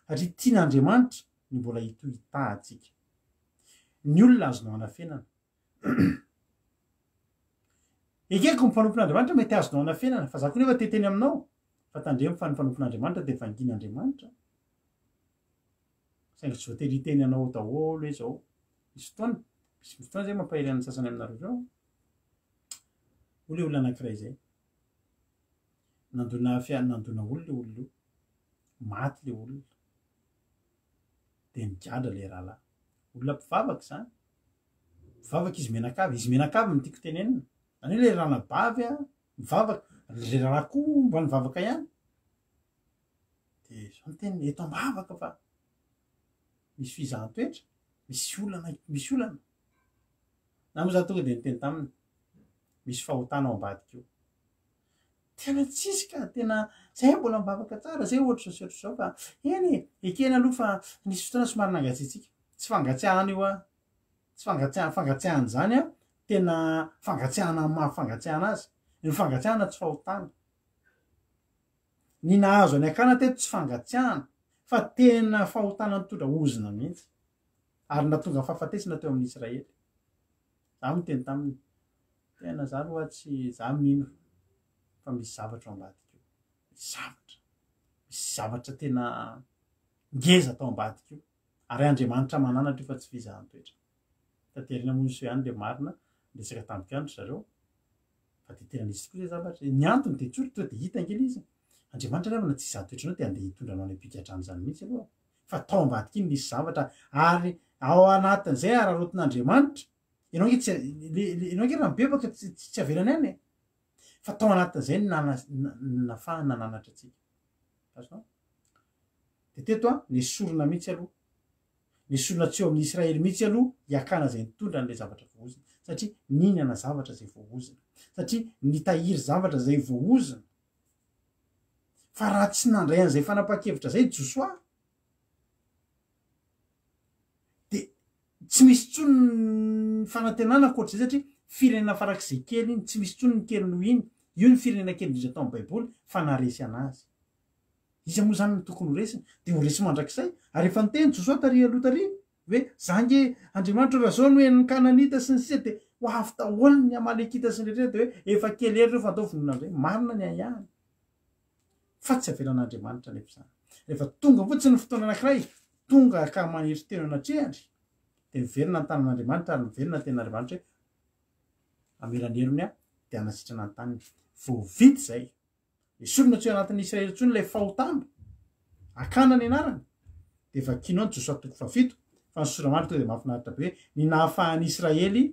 Satria tian'Andriamanitra. ny mbola hitohy hitaha antsika. Ny olona azonao anafenana. Ekeko ny mpanompon'Andriamanitra mety azonao anafenana, fa za koa nefa te hiteny aminao fa tandremo fa ny mpanompon'Andriamanitra dia vangin'Andriamanitra. Saingy tsy voatery hiteny anao daholo hoe zao. Misy fotoana, misy fotoana zay mampahery an'ny sasany aminareo zao. Hoy le olona anankiray zay. Nandona fia- nandona olona io olona io. Maty le olona. Dia nigadra le rahalahy. Olona mpivavaka izany. Mivavaka izy mianakavy. Izy mianakavy no tiako tenenina. Izany hoe le ranabavy a, mivavaka. Le rahalahy koa mba nivavaka ihany. Dia izao ny teniny, eto am-bavaka fa misy fizahan-toetra, misy olana, misy olana. Na moa za tonga dia niteny taminy, misy fahotana ao ambadika io. Tena tsisy ka, tena zay mbola mivavaka tsara, zay ohatr'izao sy ohatr'izao fa eny e, ekena aloha fa nisy fotoana somary nangatsiatsiaka. Tsy fangatsiahana io an, tsy fangatsiahana, fangatsiahana izany an, tena fangatsiahana amin'ny maha fangatsiahana azy. Ny fangatsiahana tsy fahotana. Ny nahazo an'i Akana teto tsy fangatsiahana fa tena fahotana nitondra ozona mihitsy ary nahatonga fahafatesana teo amin'ny Israely. Za miteny taminy, tena za aloha tsy, za mino fa misy zavatra ao ambadika io. Misy zavatra, misy zavatra tena ngeza tao ambadika io. Ary Andriamanitra mananatra io fa tsy fizahan-toetra. Taty aoriana moa niseho ihany le marina, niresaka tamiko ihany ry zareo. Fa dia tena nisy tokoa izay zavatra. Ny antony dia tsotra, tonga dia hita ange ilay izy. Andriamanitra angamba na tsy hizaha toetra anao dia handeha hitondra anao any am-pigadrana izany mihitsy aloha. Fa tao ambadika iny nisy zavatra ary ao anatin'izay araraotin'Andriamanitra. Ianao ange tsy le le ianao ange raha mibebaka tsy tsy avelany any e. Fa tao anatin'izay no nana nafahany nananatra antsika. Azonao? Dia teto an, nesorina mihitsy aloha. Nesorina tsy eo amin'ny Israely mihitsy aloha i Akana izay nitondra an'ilay zavatra voaozona, satria nihinana zavatra izay voaozona, satria nitahiry zavatra izay voaozona. Fa raha tsy nandray an'izay fanapahan-kevitra izay i Josoa, dia tsy misy intsony ny fanantenana ankoatr'izay, satria firenena farak'izay kely iny, tsy misy intsony ny kely noho iny. Io ny firenena kely indrindra tao amin'ny Baiboly fa naharesy an'azy. Iza moa izany no tokony ho resiny? Dia ho resy mandrakizay. Ary efa niteny Josoa tary aloha tary hoe, Za ange Andriamanitra raha zao no henon'ny Kananita sy ny sisa dia ho avy daholo ny Amalekita sy ny rehetra dia hoe efa kely hery ireo fa andao vonoina amin'izay. Marina ny ahiahiny. Fa tsy avelan'Andriamanitra anefa izany. Rehefa tonga fotsiny ny fotoana anankiray, tonga ka maniry tena anatrehany, dia miverina ny tanan'Andriamanitra ary miverina ny tenin'Andriamanitra hoe hamela ny heriny aho dia hanasitrana ny taniny. Vao vita izay. Esorina tsy ao anatin'ny Israely intsony ilay fahotana. Akana ny anarany. Dia vakianao ny Josoa toko fahafito, fa ny sora-marina tonga dia mahafinaritra be hoe ny nahafahan'ny Israely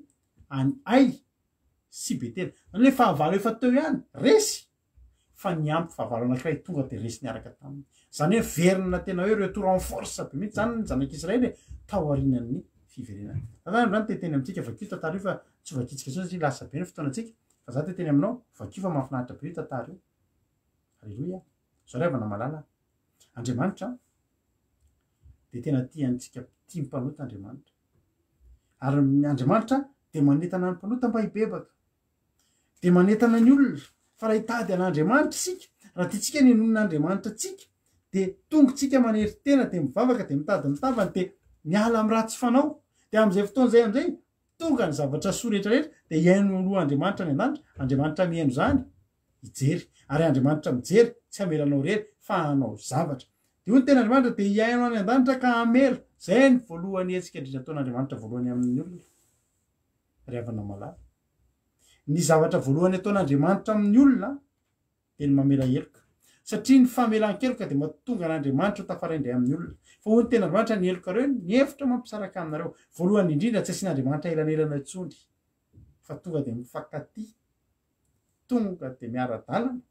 any Ay sy Betela. Izany hoe fahavalo efa teo ihany, resy, fa niampy fahavalo anankiray tonga dia resy niaraka taminy. Izany hoe verina tena hoe retour en force be mihitsy izany ny zanak'Israely e, tao aorianan'ny fiverenany. Za zany androany te hiteny amintsika, vakio tantara io fa tsy ho vakintsika intsony satria lasa be ny fotoanantsika. Fa za te teny aminao, vakio fa mahafinaritra be io tantara io. Aleloia. Zao ry havana malala, Andriamanitra dia tena tia antsika tia mpanota Andriamanitra. Ary Andriamanitra dia manentana ny mpanota mba hibebaka. Dia manentana ny olona fa raha hitady an'Andriamanitra isika, raha tiantsika ny henoin'Andriamanitra antsika, dia tongotsika manery tena, dia mivavaka, dia mitady ny tavany, dia miala amin'ny ratsy fanao. Dia amin'izay fotoana izay amin'izay, Tonga ny zavatra soa rehetra rehetra dia hihaino aloha Andriamanitra any an-danitra, Andriamanitra mihaino izany, hijery. Ary Andriamanitra mijery, tsy hamela anao irery fa hanao zavatra. Dia hoy ny tenin'Andriamanitra, dia hihaino any an-danitra ka hamela. Izay ny voalohany hetsika indrindra ataon'Andriamanitra voalohany amin'ny olona. Ry havana malala. Ny zavatra voalohany ataon'Andriamanitra amin'ny olona dia ny mamela heloka. Satria ny famelan-keloka dia mahatonga an'Andriamanitra ho tafaray indray amin'ny olona. Fa hoy ny tenin'Andriamanitra, ny helokareo ny hevitra mampisaraka aminareo. Voalohany indrindra, tsy asian'Andriamanitra elanelana intsony, fa tonga dia mifankatia, tonga dia miara-dalana,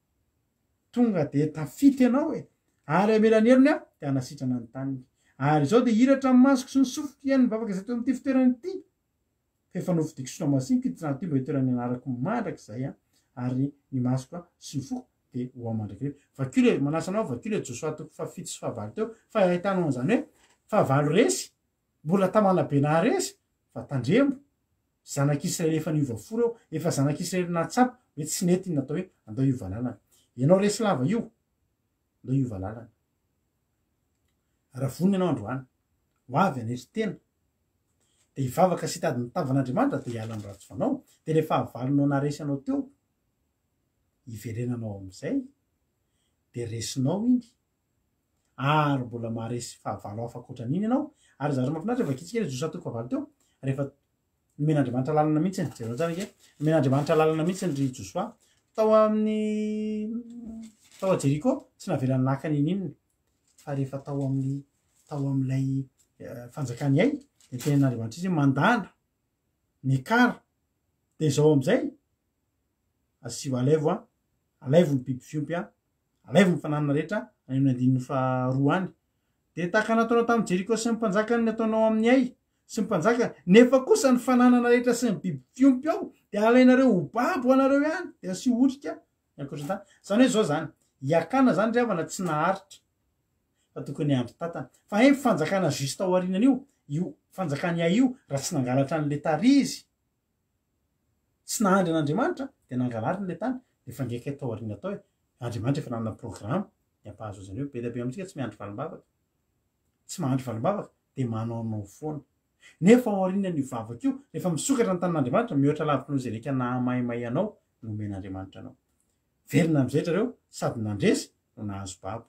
tonga dia tafita ianao e! Ary hamela ny helony aho, dia hanasitrana ny taniny. Ary izao dia hihiratra ny masoko sy ny sofiko hihaino ny vavaka izay teo amin'ity fitoerana ity. Fa efa nofidiko sy nohamasiniko ity trano ity mba hitoeran'ny anarako mandrakizay ary ny masoko sy ny foko dia ho ao mandrakariva. Vakio ilay, manasa anao vakio ilay Josoa toko fahafito sy fahavalo teo fa ahitanao an'izany hoe fahavalo resy, mbola tamana be naharesy fa tandremo, zanak'Israely efa niova fo ireo, efa zanak'Israely nahatsapa hoe tsy nety ny natao hoe andao hiova lalana. Ianao resy lava io, andao hiova lalana. Raha vonona ianao androany. Ho avy hanetry tena. Dia hivavaka sy hitady ny tavan'Andriamanitra dia hiala amin'ny ratsy fanao. Dia ilay fahavalonao naharesy anao teo, hiverenanao amin'izay, dia resinao iny. Ary mbola maharesy fahavalo hafa ankoatran'iny ianao. Ary zavatra mahafinaritra, vakintsika ilay Josoa toko fahavalo teo, rehefa nomen'Andriamanitra lalana mihitsy, jereo tsara ange, nomen'Andriamanitra lalana mihitsy ry Josoa. Tao amin'ny, tao a Jeriko, tsy navelany naka n'inon'inona. Fa rehefa tao amin'ny, tao amin'ilay fanjakan'i Ay, dia nitenin'Andriamanitra izy hoe mandàna, miakara, dia izao amin'izay, asio alaivo an, alaivo ny biby fiompy an, alaivo ny fananana rehetra, any amin'ny andininy faharoa any. Dia tahaka ny nataonao tamin'i Jeriko sy ny mpanjakany ny ataonao amin'i Ay sy ny mpanjakany, nefa kosa ny fananana rehetra sy ny biby fiompy ao dia alainareo ho babo ho anareo ihany, dia asio otrika ny ankoatra izany. Izany hoe izao izany, i Akana izany ry havana tsy naharitra fa tokony hiandry tatana. Fa hay ny fanjakana juste ao aorianan'io, io fanjakan'i Ay io, raha tsy nangalatra an'ilay tary izy, tsy nahandry an'Andriamanitra, dia nangalariny ilay tany, dia efa ngeky tao aoriana tao hoe Andriamanitra efa nanana programme ny hampahazo azy an'io. Be dia be amintsika tsy miandry valim-bavaka. Tsy mahandry valim-bavaka dia manaonao foana. Nefa ao aorianan'io vavaka io, rehefa misokatra ny tanin'Andriamanitra, mihoatra lavitra noho izay rehetra nahamaimay anao no omen'Andriamanitra anao. Velona amin'izay itrareo, sady nandresy no nahazo babo.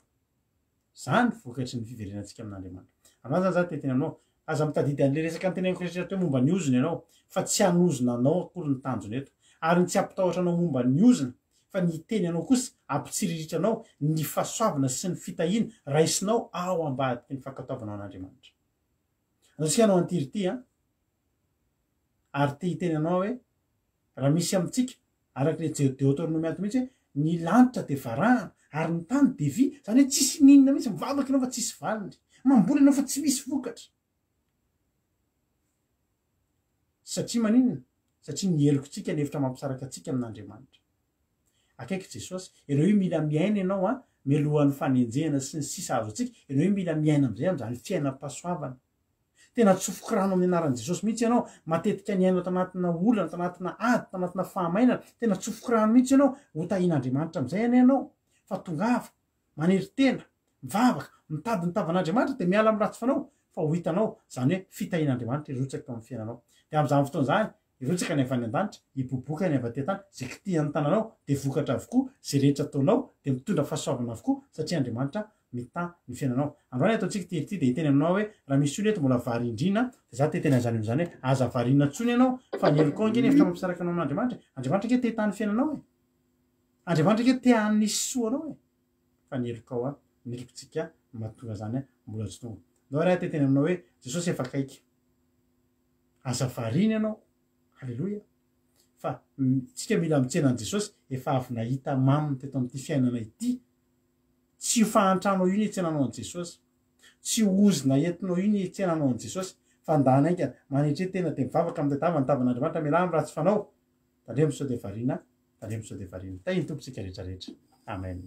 Izany vokatry ny fiverenantsika amin'Andriamanitra. Amin'izany izany izaho te hiteny aminao, aza mitadidy an'ilay resaka noteneniko rehetra teo momba ny ozona ianao, fa tsy hanozona anao akory ny tanjona eto, ary ny tsy hampitahotra anao momba ny ozona, fa ny hiteny anao kosa hampitsiriritra anao ny fahasoavana sy ny fitahiana raisinao ao ambadiky ny fankatoavanao an'Andriamanitra. Antsika hanao an'ity ry ity an! Ary te hiteny anao aho hoe, raha misy amintsika, araka ilay Deoteronomia ato mihitsy hoe, ny lanitra dia varahana, ary ny tany dia vy, izany hoe tsisy n'inona mihitsy, mivavaka ianao fa tsisy valiny, mamboly ianao fa tsy misy vokatra. Satria maninona? Satria ny helokintsika ny hevitra mampisaraka antsika amin'Andriamanitra. Akaiky Jesosy. Ianao io mila miaina ianao an, mialohan'ny fanenjehana sy ny sisa azo antsika, ianao io mila miaina amin'izay amin'izany fiainam-pahasoavana. Tena tsofiko rano amin'ny anaran'i Jesosy mihitsy ianao, matetika niaina tanatina olana, tanatina ady, tanatina fahamainana, tena tsofiko rano mihitsy ianao, ho tahian'Andriamanitra amin'izay anie ianao, fa tongava, manery tena, mivavaka, mitady ny tavan'Andriamanitra dia miala amin'ny ratsy fanao, fa ho hitanao izany hoe fitahian'Andriamanitra hirotsaka eo amin'ny fiainanao. Dia amin'izany fotoana izany, hirotsaka ny avy any an-danitra, hiboboka ny avy aty an-tany, izay kitihan'ny tananao dia vokatra avokoa, izay rehetra ataonao dia mitondra fahasoavana avokoa, satria Andriamanitra mitahy ny fiainanao. Androany ataontsika ity ity dia hiteny aminao aho hoe raha misy olona eto mbola varindrina dia za te hiteny an'izany olona izany hoe aza variana intsony ianao fa ny helokao ange ny hevitra mampisaraka anao amin'Andriamanitra e. Andriamanitra ange te hitahy ny fiainanao e. Andriamanitra ange te hanisy soa anao e. Fa ny helokao an, ny helokontsika no mahatonga izany mbola tsy tonga. Ndao ary aho te hiteny aminao hoe Jesosy efa akaiky. Aza variana ianao. Haleloia. Fa tsika mila mitsena an'i Jesosy efa avy nahita maminy teto amin'ity fiainana ity. Tsy io fahantranao io ny hitsenanao an'i Jesosy. Tsy io ozona entinao io ny hitsenanao an'i Jesosy. Fa ndana haingana, manetre tena dia mivavaka mitadiava ny tavan'Andriamanitra mialà amin'ny ratsy fanao. Tandremo sao dia variana, tandremo sao dia variana. Tahin'ny Tompo tsika rehetra rehetra. Amen.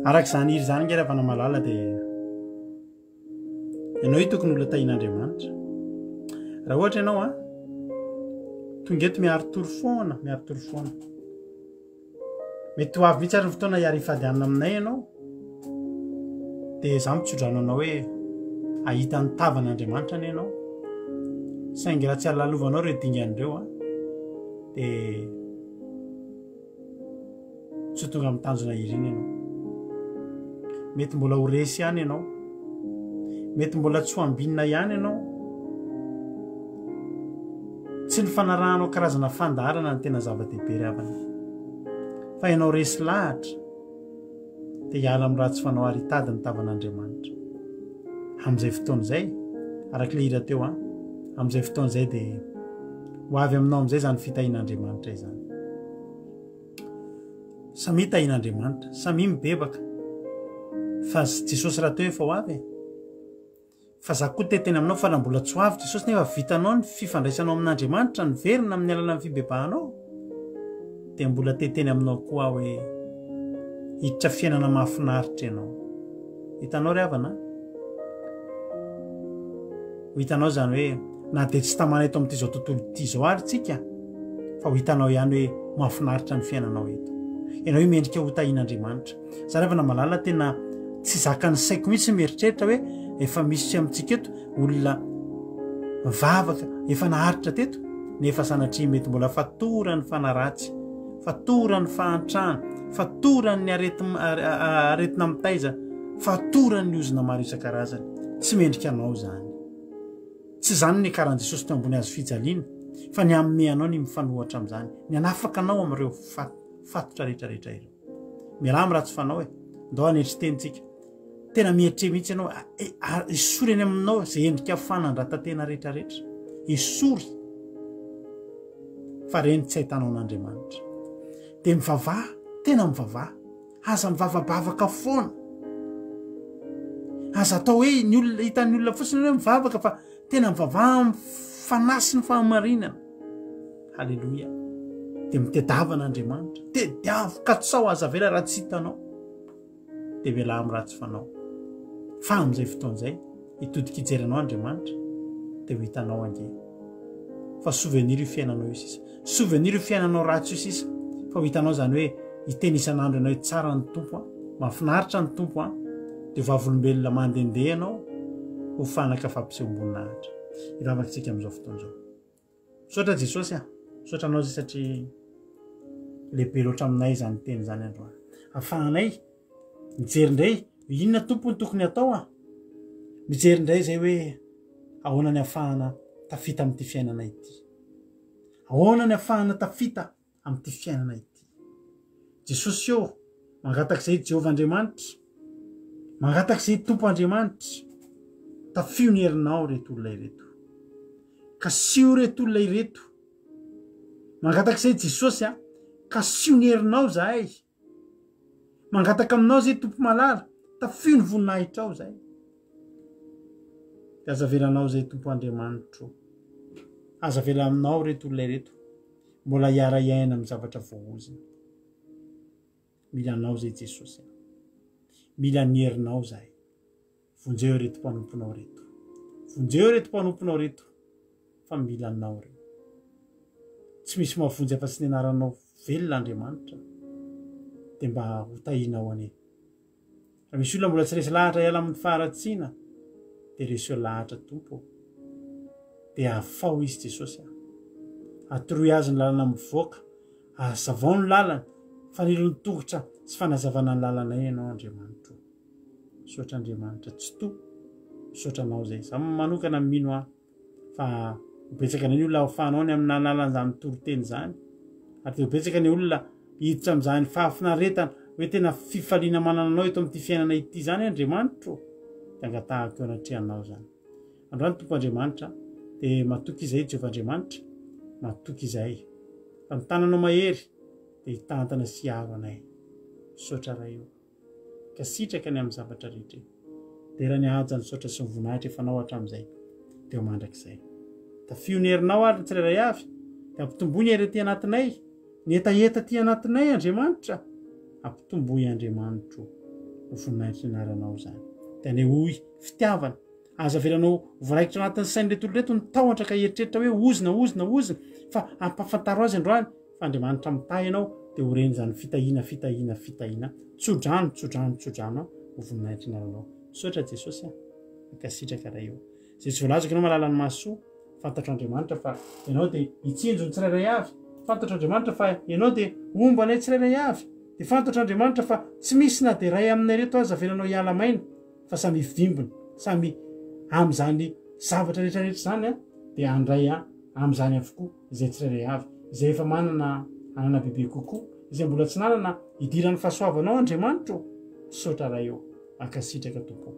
Araka izany hira izany nge Ravanamalala dia ianao io tokony olona tahian'Andriamanitra. Raha ohatra ianao a tonga eto miari-tory foana, miari-tory foana. Mety ho avy mihitsy ary ny fotoana hiara-hifady hanina aminay ianao. Dia izaho mitsodrano anao hoe hahita ny tavan'Andriamanitra anie ianao. Saingy raha tsy alalovanao ireo dingana ireo a dia Tsy ho tonga amin'ny tanjona irina ianao. Mety mbola ho resy ihany ianao. Mety mbola tsy ho ambinina ihany ianao. Tsy ny fanarahanao karazana fandaharana no tena zava-dehibe ry havana. Fa ianao resy lahatra dia hiala amin'ny ratsy fanao ary hitady ny tavan'Andriamanitra. Amin'izay fotoana izay, araka ilay hira teo an, amin'izay fotoana izay dia ho avy aminao amin'izay izany fitahian'Andriamanitra izany. Samia tahin'Andriamanitra, samia mibebaka fa Jesosy rahateo efa ho avy e. Fa za koa te teny aminao fa raha mbola tsy ho avy Jesosy nefa vitanao ny fifandraisanao amin'Andriamanitra niverina amin'ny alalan'ny fibebahanao dia mbola te teny aminao koa aho hoe hiditra fiainana mahafinaritra ianao. Hitanao ry havana? Ho hitanao izany hoe na dia tsy tamana eto amin'ity izao tontolo ity izao ary tsika fa ho hitanao ihany hoe mahafinaritra ny fiainanao eto. Ianao io mendrika ho tahian'Andriamanitra. Za ry havana malala tena tsy zakan'ny saiko mihitsy mieritreritra hoe efa misy amintsika eto olona mivavaka efa naharitra teto nefa sanatria mety mbola fatoran'ny fanaratsy, fatoran'ny fahantrana, fatoran'ny aretina mitaiza, fatoran'ny ozona maro isan-karazany. Tsy mendrika anao izany. Tsy izany ny niakaran'i Jesosy teo ambony hazo fijaliana fa ny hanome anao ny mifanohatra amin'izany, ny hanafaka anao amin'ireo fatotra rehetrarehetra ireo. Mialà amin'ny ratsy fanao e. Ndao hanetry teny tsika. Tena mietry mihitsy ianao. Esory eny aminao izay endrika fanandratan-tena rehetrarehetra. Esory. Fa reny tsy ahitanao an'Andriamanitra. Dia mivavaha, tena mivavaha. Aza mivavabavaka foana. Aza atao hoe ny olona hitan'ny olona fotsiny hoe mivavaka fa tena mivavaha amin'ny fanahy sy ny fahamarinana. Haleloia. Dia mitedava an'Andriamanitra. Tediavo, katsao, aza avela raha tsy hitanao. Dia mialà amin'ny ratsy fanao. Fa amin'izay fotoana izay, hitodika hijery anao Andriamanitra, dia ho hitanao ange. Fa souvenir io fiainanao io sisa. Souvenir io fiainanao ratsy io sisa. Fa ho hitanao izany hoe hiteny isan'andro ianao hoe tsara ny Tompo an, mahafinaritra ny Tompo an, dia ho vavolombelona mandehandeha ianao ho fanaka fampisehoam-boninahitra. Hivavaka isika amin'izao fotoana izao. Misaotra Jesosy a! Misaotra anao zay satria lehibe loatra aminay izany teny izany androany. Afahanay mijery indray inona Tompo ny tokony atao a! Mijery indray izay hoe ahoana ny afahana tafita amin'ity fiainana ity. Ahoana ny afahana tafita amin'ity fiainana ity. Jesosy ô, mangataka izay Jehovah Andriamanitra, mangataka izay Tompo Andriamanitra, tafio ny herinao ireto olona ireto. Kasiho ireto olona ireto. Mangataka izay Jesosy a, kasiho ny herinao zahay. Mangataka aminao izay Tompo malala, tafio ny voninahitrao zahay. Dia aza avelanao izay Tompo Andriamanitro. Aza avela aminao ireto olona ireto. Mbola hiara-hiaina amin'ny zavatra voaozona. Mila anao izay Jesosy a. Mila ny herinao izahay. Vonjeo ireto mpanomponao ireto. Vonjeo ireto mpanomponao ireto fa mila anao ireo. Tsy misy mahavonjy afa-tsy ny anaranao velona Andriamanitra. Dia mba ho tahinao anie. Raha misy olona mbola tsy resy lahatra hiala amin'ny faharatsiana dia reseo lahatra Tompo ô. Dia afaho izy Jesosy a. Atoroy azy ny lalana mivoaka, azavao ny lalany, fanilo ny tongotra sy fanazavana ny lalanay ianao Andriamanitro. Misaotra Andriamanitra Tsitoha, misaotra anao izay. Za manokana mino aho fa ho betsaka indray ny olona hahafahanao ny amin'ny alalan'izany toriteny izany ary dia ho betsaka ny olona hiditra amin'izany fahafinaretana hoe tena fifaliana manana anao eto amin'ity fiainana ity izany Andriamanitro dia angatahako eo anatrehanao izany androany Tompo Andriamanitra dia matoky izay Jehovah Andriamanitra matoky izay fa ny tananao mahery dia hitantana sy hiaro anay misaotra Ray o ka sitraka ny amin'ny zavatra rehetra e. Dera ny haja ny saotra sy ny voninahitra efa nao hatramin'izay dia ho mandrakizay. Tafio ny herinao ary ny tsirairay avy dia ampitomboy ny hery aty anatinay, ny hetaheta aty anatinay Andriamanitra, ampitomboy Andriamanitro. Ho voninahitry ny anaranao izany. Dia anehoy fitiavana. Aza avelanao ho voaraikitra anatin'ny sain'ireto olona ireto ny tahotra ka hieritreritra hoe ozona, ozona, ozona. Fa ampahafantaro azy androany fa Andriamanitra mitahy anao dia ho ren'izany fitahiana, fitahiana, fitahiana. Tsodrano, tsodrano, tsodrano ho voninahitry ny anaranao. Misaotra Jesosy a. Mankasitraka Ray o. Izay tsy voalazako ianao mahalala ny mahasoa. Fantatro Andriamanitra fa ianao dia hitsinjo ny tsirairay avy. Fantatro Andriamanitra fa ianao dia homba anay tsirairay avy. Dia fantatro Andriamanitra fa tsy misy na dia iray aminay ireto aza avelanao hiala maina fa samy hivimbina, samy amin'izany zavatra rehetra rehetra izany dia handray amin'izany avokoa izay tsirairay avy. Izay efa manana hanana bebe kokoa, izay mbola tsy nanana hidiran'ny fahasoavanao Andriamanitra ô. Misaotra Ray ô. Mankasitraka Tompo ô.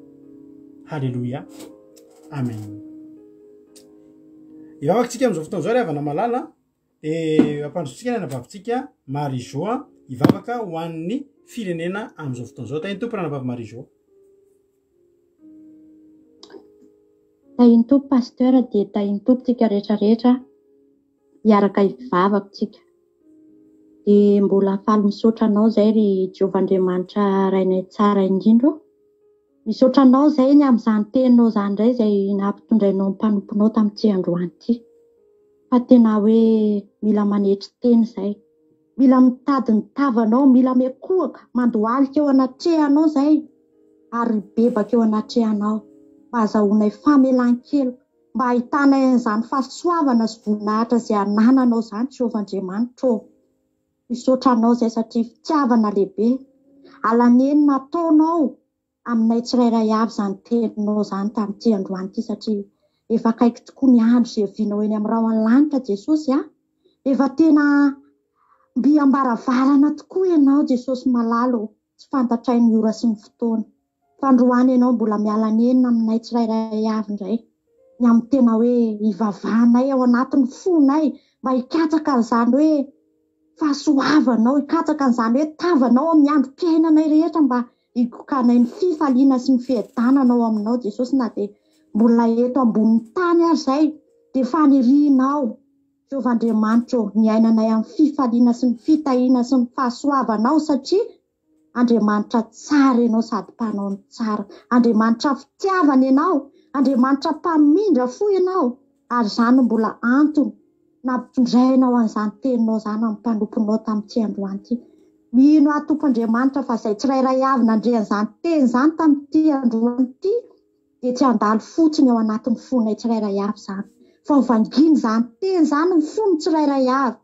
Haleloia. Amen. Hivavaka tsika amin'izao fotoana izao ry havana malala dia ampandrosotsika ny anabavintsika Marie Jo hivavaka ho an'ny firenena amin'izao fotoana izao. Tahin'ny Tompo ranabavy Marie Jo. Tahin'ny Tompo Pasteur dia tahin'ny Tompo tsika rehetra rehetra hiaraka hivavaka tsika. Dia mbola faly misaotra anao izay ry Jehovah Andriamanitra Rainay tsara indrindra ô. Misaotra anao izay ny amin'izany teninao izany indray izay nampitondrainao ny mpanomponao tamin'ity androany ity. Fa tena hoe mila manetry tena izay. Mila mitady ny tavanao, mila miankohoka, mandohalika eo anatrehanao izay ary mibebaka eo anatrehanao mba hazahoanay famelan-keloka, mba hahitanay an'izany fahasoavana sy voninahitra izay anananao izany Jehovah Andriamanitra ô. Misaotra anao izay satria fitiavana lehibe. Alanenina ataonao aminay tsirairay avy izany teninao izany tamin'ity androany ity satria efa akaiky tokoa ny andro izay hiavianao eny amin'ny rahon'ny lanitra Jesosy a. Efa tena mby am-baravarana tokoa ianao Jesosy malala ô. Tsy fantatray ny ora sy ny fotoana. Fa androany ianao mbola miala nenina aminay tsirairay avy indray ny amin'ny tena hoe hivavahanay ao anatin'ny fonay mba hikatsaka an'izany hoe fahasoavanao, hikatsaka an'izany hoe tavanao amin'ny androm-piainanay rehetra mba higokanay ny fifaliana sy ny fiadanana ao aminao Jesosy na dia mbola eto ambonin'ny tany ary izay dia fanirianao Jehovah Andriamanitra ô ny iainanay amin'ny fifaliana sy ny fitahiana sy ny fahasoavanao satria Andriamanitra tsara ianao sady mpanao ny tsara. Andriamanitra fitiavana ianao. Andriamanitra mpamindra fo ianao. Ary izany no mbola antony nampitondrainao an'izany teninao izany amin'ny mpanomponao tamin'ity androany ity. Mino aho Tompo Andriamanitra fa izay tsirairay avy nandre an'izany teny izany tamin'ity androany ity dia tsy handalo fotsiny ao anatin'ny fonay tsirairay avy izany. Fa ho vangiana izany teny izany ny fon'ny tsirairay avy.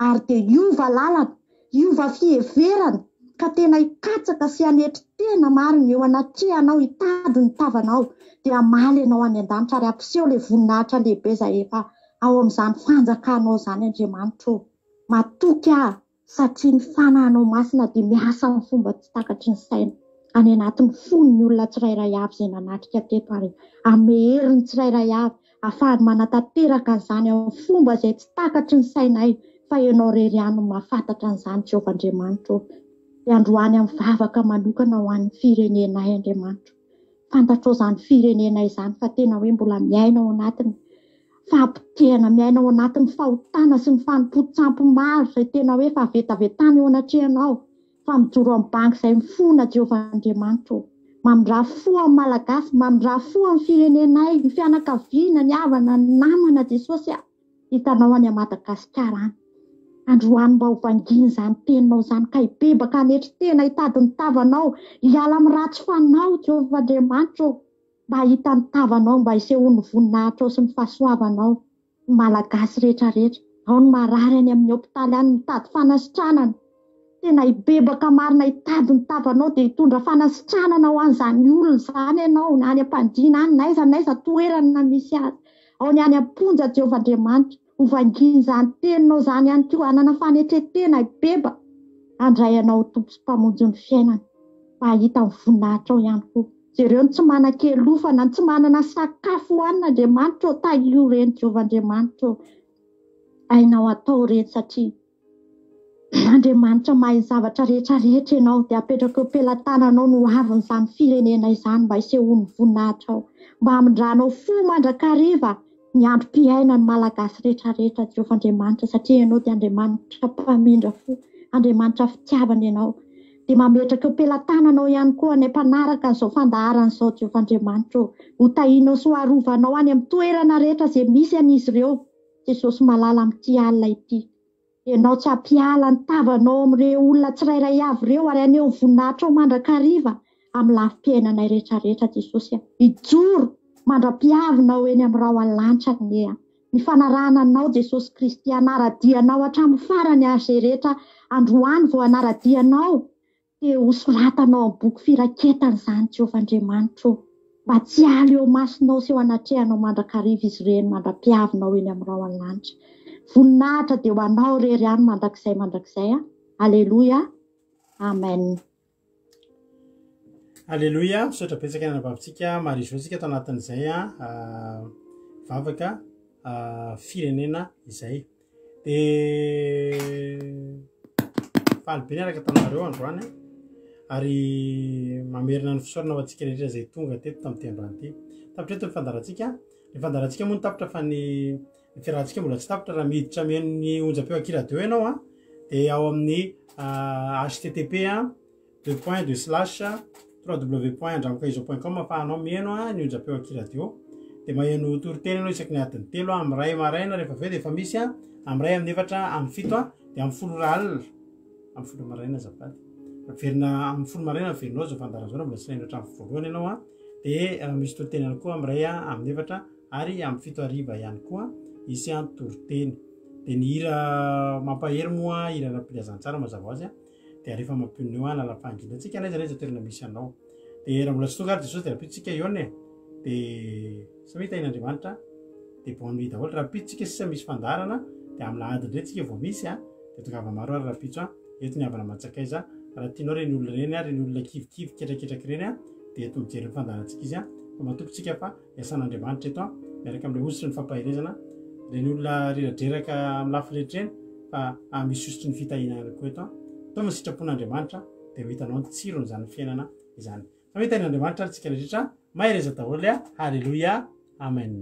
ary dia hiova lalana, hiova fiheverana, ka tena hikatsaka sy hanetry tena marina eo anatrehanao hitady ny tavanao, dia hamaly ianao any an-danitra ary hampiseho ilay voninahitra lehibe izay efa ao amin'izany fanjakanao izany Andriamanitra ô. Matoky aho satria ny Fanahinao Masina dia miasa amin'ny fomba tsy takatry ny saina any anatin'ny fon'ny olona tsirairay avy izay nanatrika teto ary hanome hery ny tsirairay avy Ahafahany manatanteraka an'izany amin'ny fomba izay tsy takatry ny sainay, fa Ianao irery ihany no mahafantatra an'izany, Jehovah Andriamanitra ô. Dia androany amin'ny vavaka manokana ho an'ny firenenay, Andriamanitra. Fantatrao izany firenenay izany fa tena hoe mbola miaina ao anatin'ny fahapotehana, miaina ao anatin'ny fahotana sy ny fanompoan-tsampy maro izay tena hoe fahavetavetana eo anatrehanao. Fa mijoro amin'ny banky izay mifona Jehovah Andriamanitra ô. Mamindrà fo amin'ny Malagasy, mamindrà fo amin'ny firenenay, ny fianakaviana, ny havana, ny namana Jesosy a. Hitanao any Madagasikara any. Androany mba ho vangiana izany teninao izany ka hibebaka hanetry tena hitady ny tavanao, hiala amin'ny ratsy fanao Jehovah Andriamanitra ô. Mba hahita ny tavanao, mba hisehoan'ny voninahitrao sy ny fahasoavanao. ny Malagasy rehetra rehetra, ao ny marary any amin'ny hopitaly any mitady fanasitranana, tena hibebaka marina hitady ny tavanao dia hitondra fanasitranana ho an'izany olona izany ianao na any am-pandriana any na aiza na aiza toerana misy azy, ao ny any am-ponja Jehovah Andriamanitra, ho vangian'izany teninao izany ihany koa, hanana fanetren-tena hibebaka, handray anao ho Tompo sy Mpamonjy ny fiainana, mba hahita ny voninahitrao ihany koa. Jereo ny tsy manan-kialofana, ny tsy manana sakafo hohanina, Andriamanitra ô, tahio ireny, Jehovah Andriamanitra ô. Hainao atao ireny satria Andriamanitra mahay ny zavatra rehetra rehetra ianao, dia apetrako eo am-pelatananao ny hoavin'izany firenena izany mba hisehoan'ny voninahitrao, mba hamindranao fo mandrakariva ny androm-piainan'ny Malagasy rehetra rehetra, Jehovah Andriamanitra, satria ianao dia Andriamanitra mpamindra fo, Andriamanitra fitiavana ianao. Dia mametraka eo am-pelatananao ihany koa anay mpanaraka an'izao fandaharana izao Jehovah Andriamanitra ô. Ho tahianao sy ho arovanao any amin'ny toerana rehetra izay misy an'izy ireo Jesosy malala amin'ity alina ity. Ianao tsy hampiala ny tavanao amin'ireo olona tsirairay avy ireo ary haneho ny voninahitrao mandrakariva amin'ny lafim-piainanay rehetrarehetra Jesosy a. Hijoro mandra-piavinao eny amin'ny rahona lanitra anie a. Ny fanarahana anao Jesosy Kristy hanara-dia anao hatramin'ny farany ary izay rehetra androany vao hanara-dia anao Dia ho soratanao amin'ny boky firaketana izany, Jehovah Andriamanitra ô, mba tsy hiala eo imasonao sy eo anatrehanao mandrakariva izy ireny mandra-piavinao eny amin'ny rahona lanitra. Voninahitra dia ho Anao irery ihany mandrakizay mandrakizay. Aleloia. Amen. Aleloia, misaotra betsaka ny anabavintsika Marie Jo tsika tao anatin'izay vavaka firenena izay. Dia faly be niaraka taminareo androany ary mamerina ny fisaorana ho antsika rehetra izay tonga teto tamin'ity androany ity. Tapitra eto ny fandaharantsika. Ny fandaharantsika moa no tapitra fa ny ny fiarahantsika mbola tsy tapitra raha miditra mihaino ny onjam-peo aky radio ianao a dia ao amin'ny http a deux points deux slash www point andramokaizo point com afahanao mihaino ny onjam-peo aky radio dia maheno toriteny ianao isaky ny adiny telo amin'ny ray maraina rehefa avy eo dia efa misy a amin'ny ray amin'ny efatra amin'ny fito a dia amin'ny folo ora alina amin'ny folo maraina azafady miverina amin'ny folo maraina miverinao zao fandaharana zao raha mbola tsy naheno hatramin'ny voalohany ianao a dia eh, misy toriteny ihany koa amin'ny ray a amin'ny efatra ary amin'ny fito hariva ihany koa hisy an toriteny dia ny hira mampahery moa hira ara-pilazantsara mazava ho azy a dia alefa mampionona eo an lalam-pahangina antsika n'aiza n'aiza toerana misy anao dia raha mbola tsy tonga ary Jesosy dia rahampitso tsika hihaona e dia samia tahin'Andriamanitra dia bonne nuit daholo rahampitso tsika sisa misy fandaharana dia amin'ny lahady indray tsika vao misy a dia tongava maro ary rahampitso a eto ny havana aman-tsakaiza raha tianao ireny olona ireny a ireny olona kivikivy ketraketraka ireny a dia eto mijery ny fandaharantsika izy a fa matoky tsika fa Iasan'Andriamanitra eto an, miaraka amin'ilay hosotry ny fampaherezana, ireny olona reradreraka amin'ny lafiny rehetra ireny, fa misy hosotry ny fitahiana ihany koa eto an. Ataovy ny sitrapon'Andriamanitra dia ho hitanao ny tsiron'izany fiainana izany. Fa mitahian'Andriamanitra ary tsika rehetra, mahereza daholo a, Haleloia, Amen.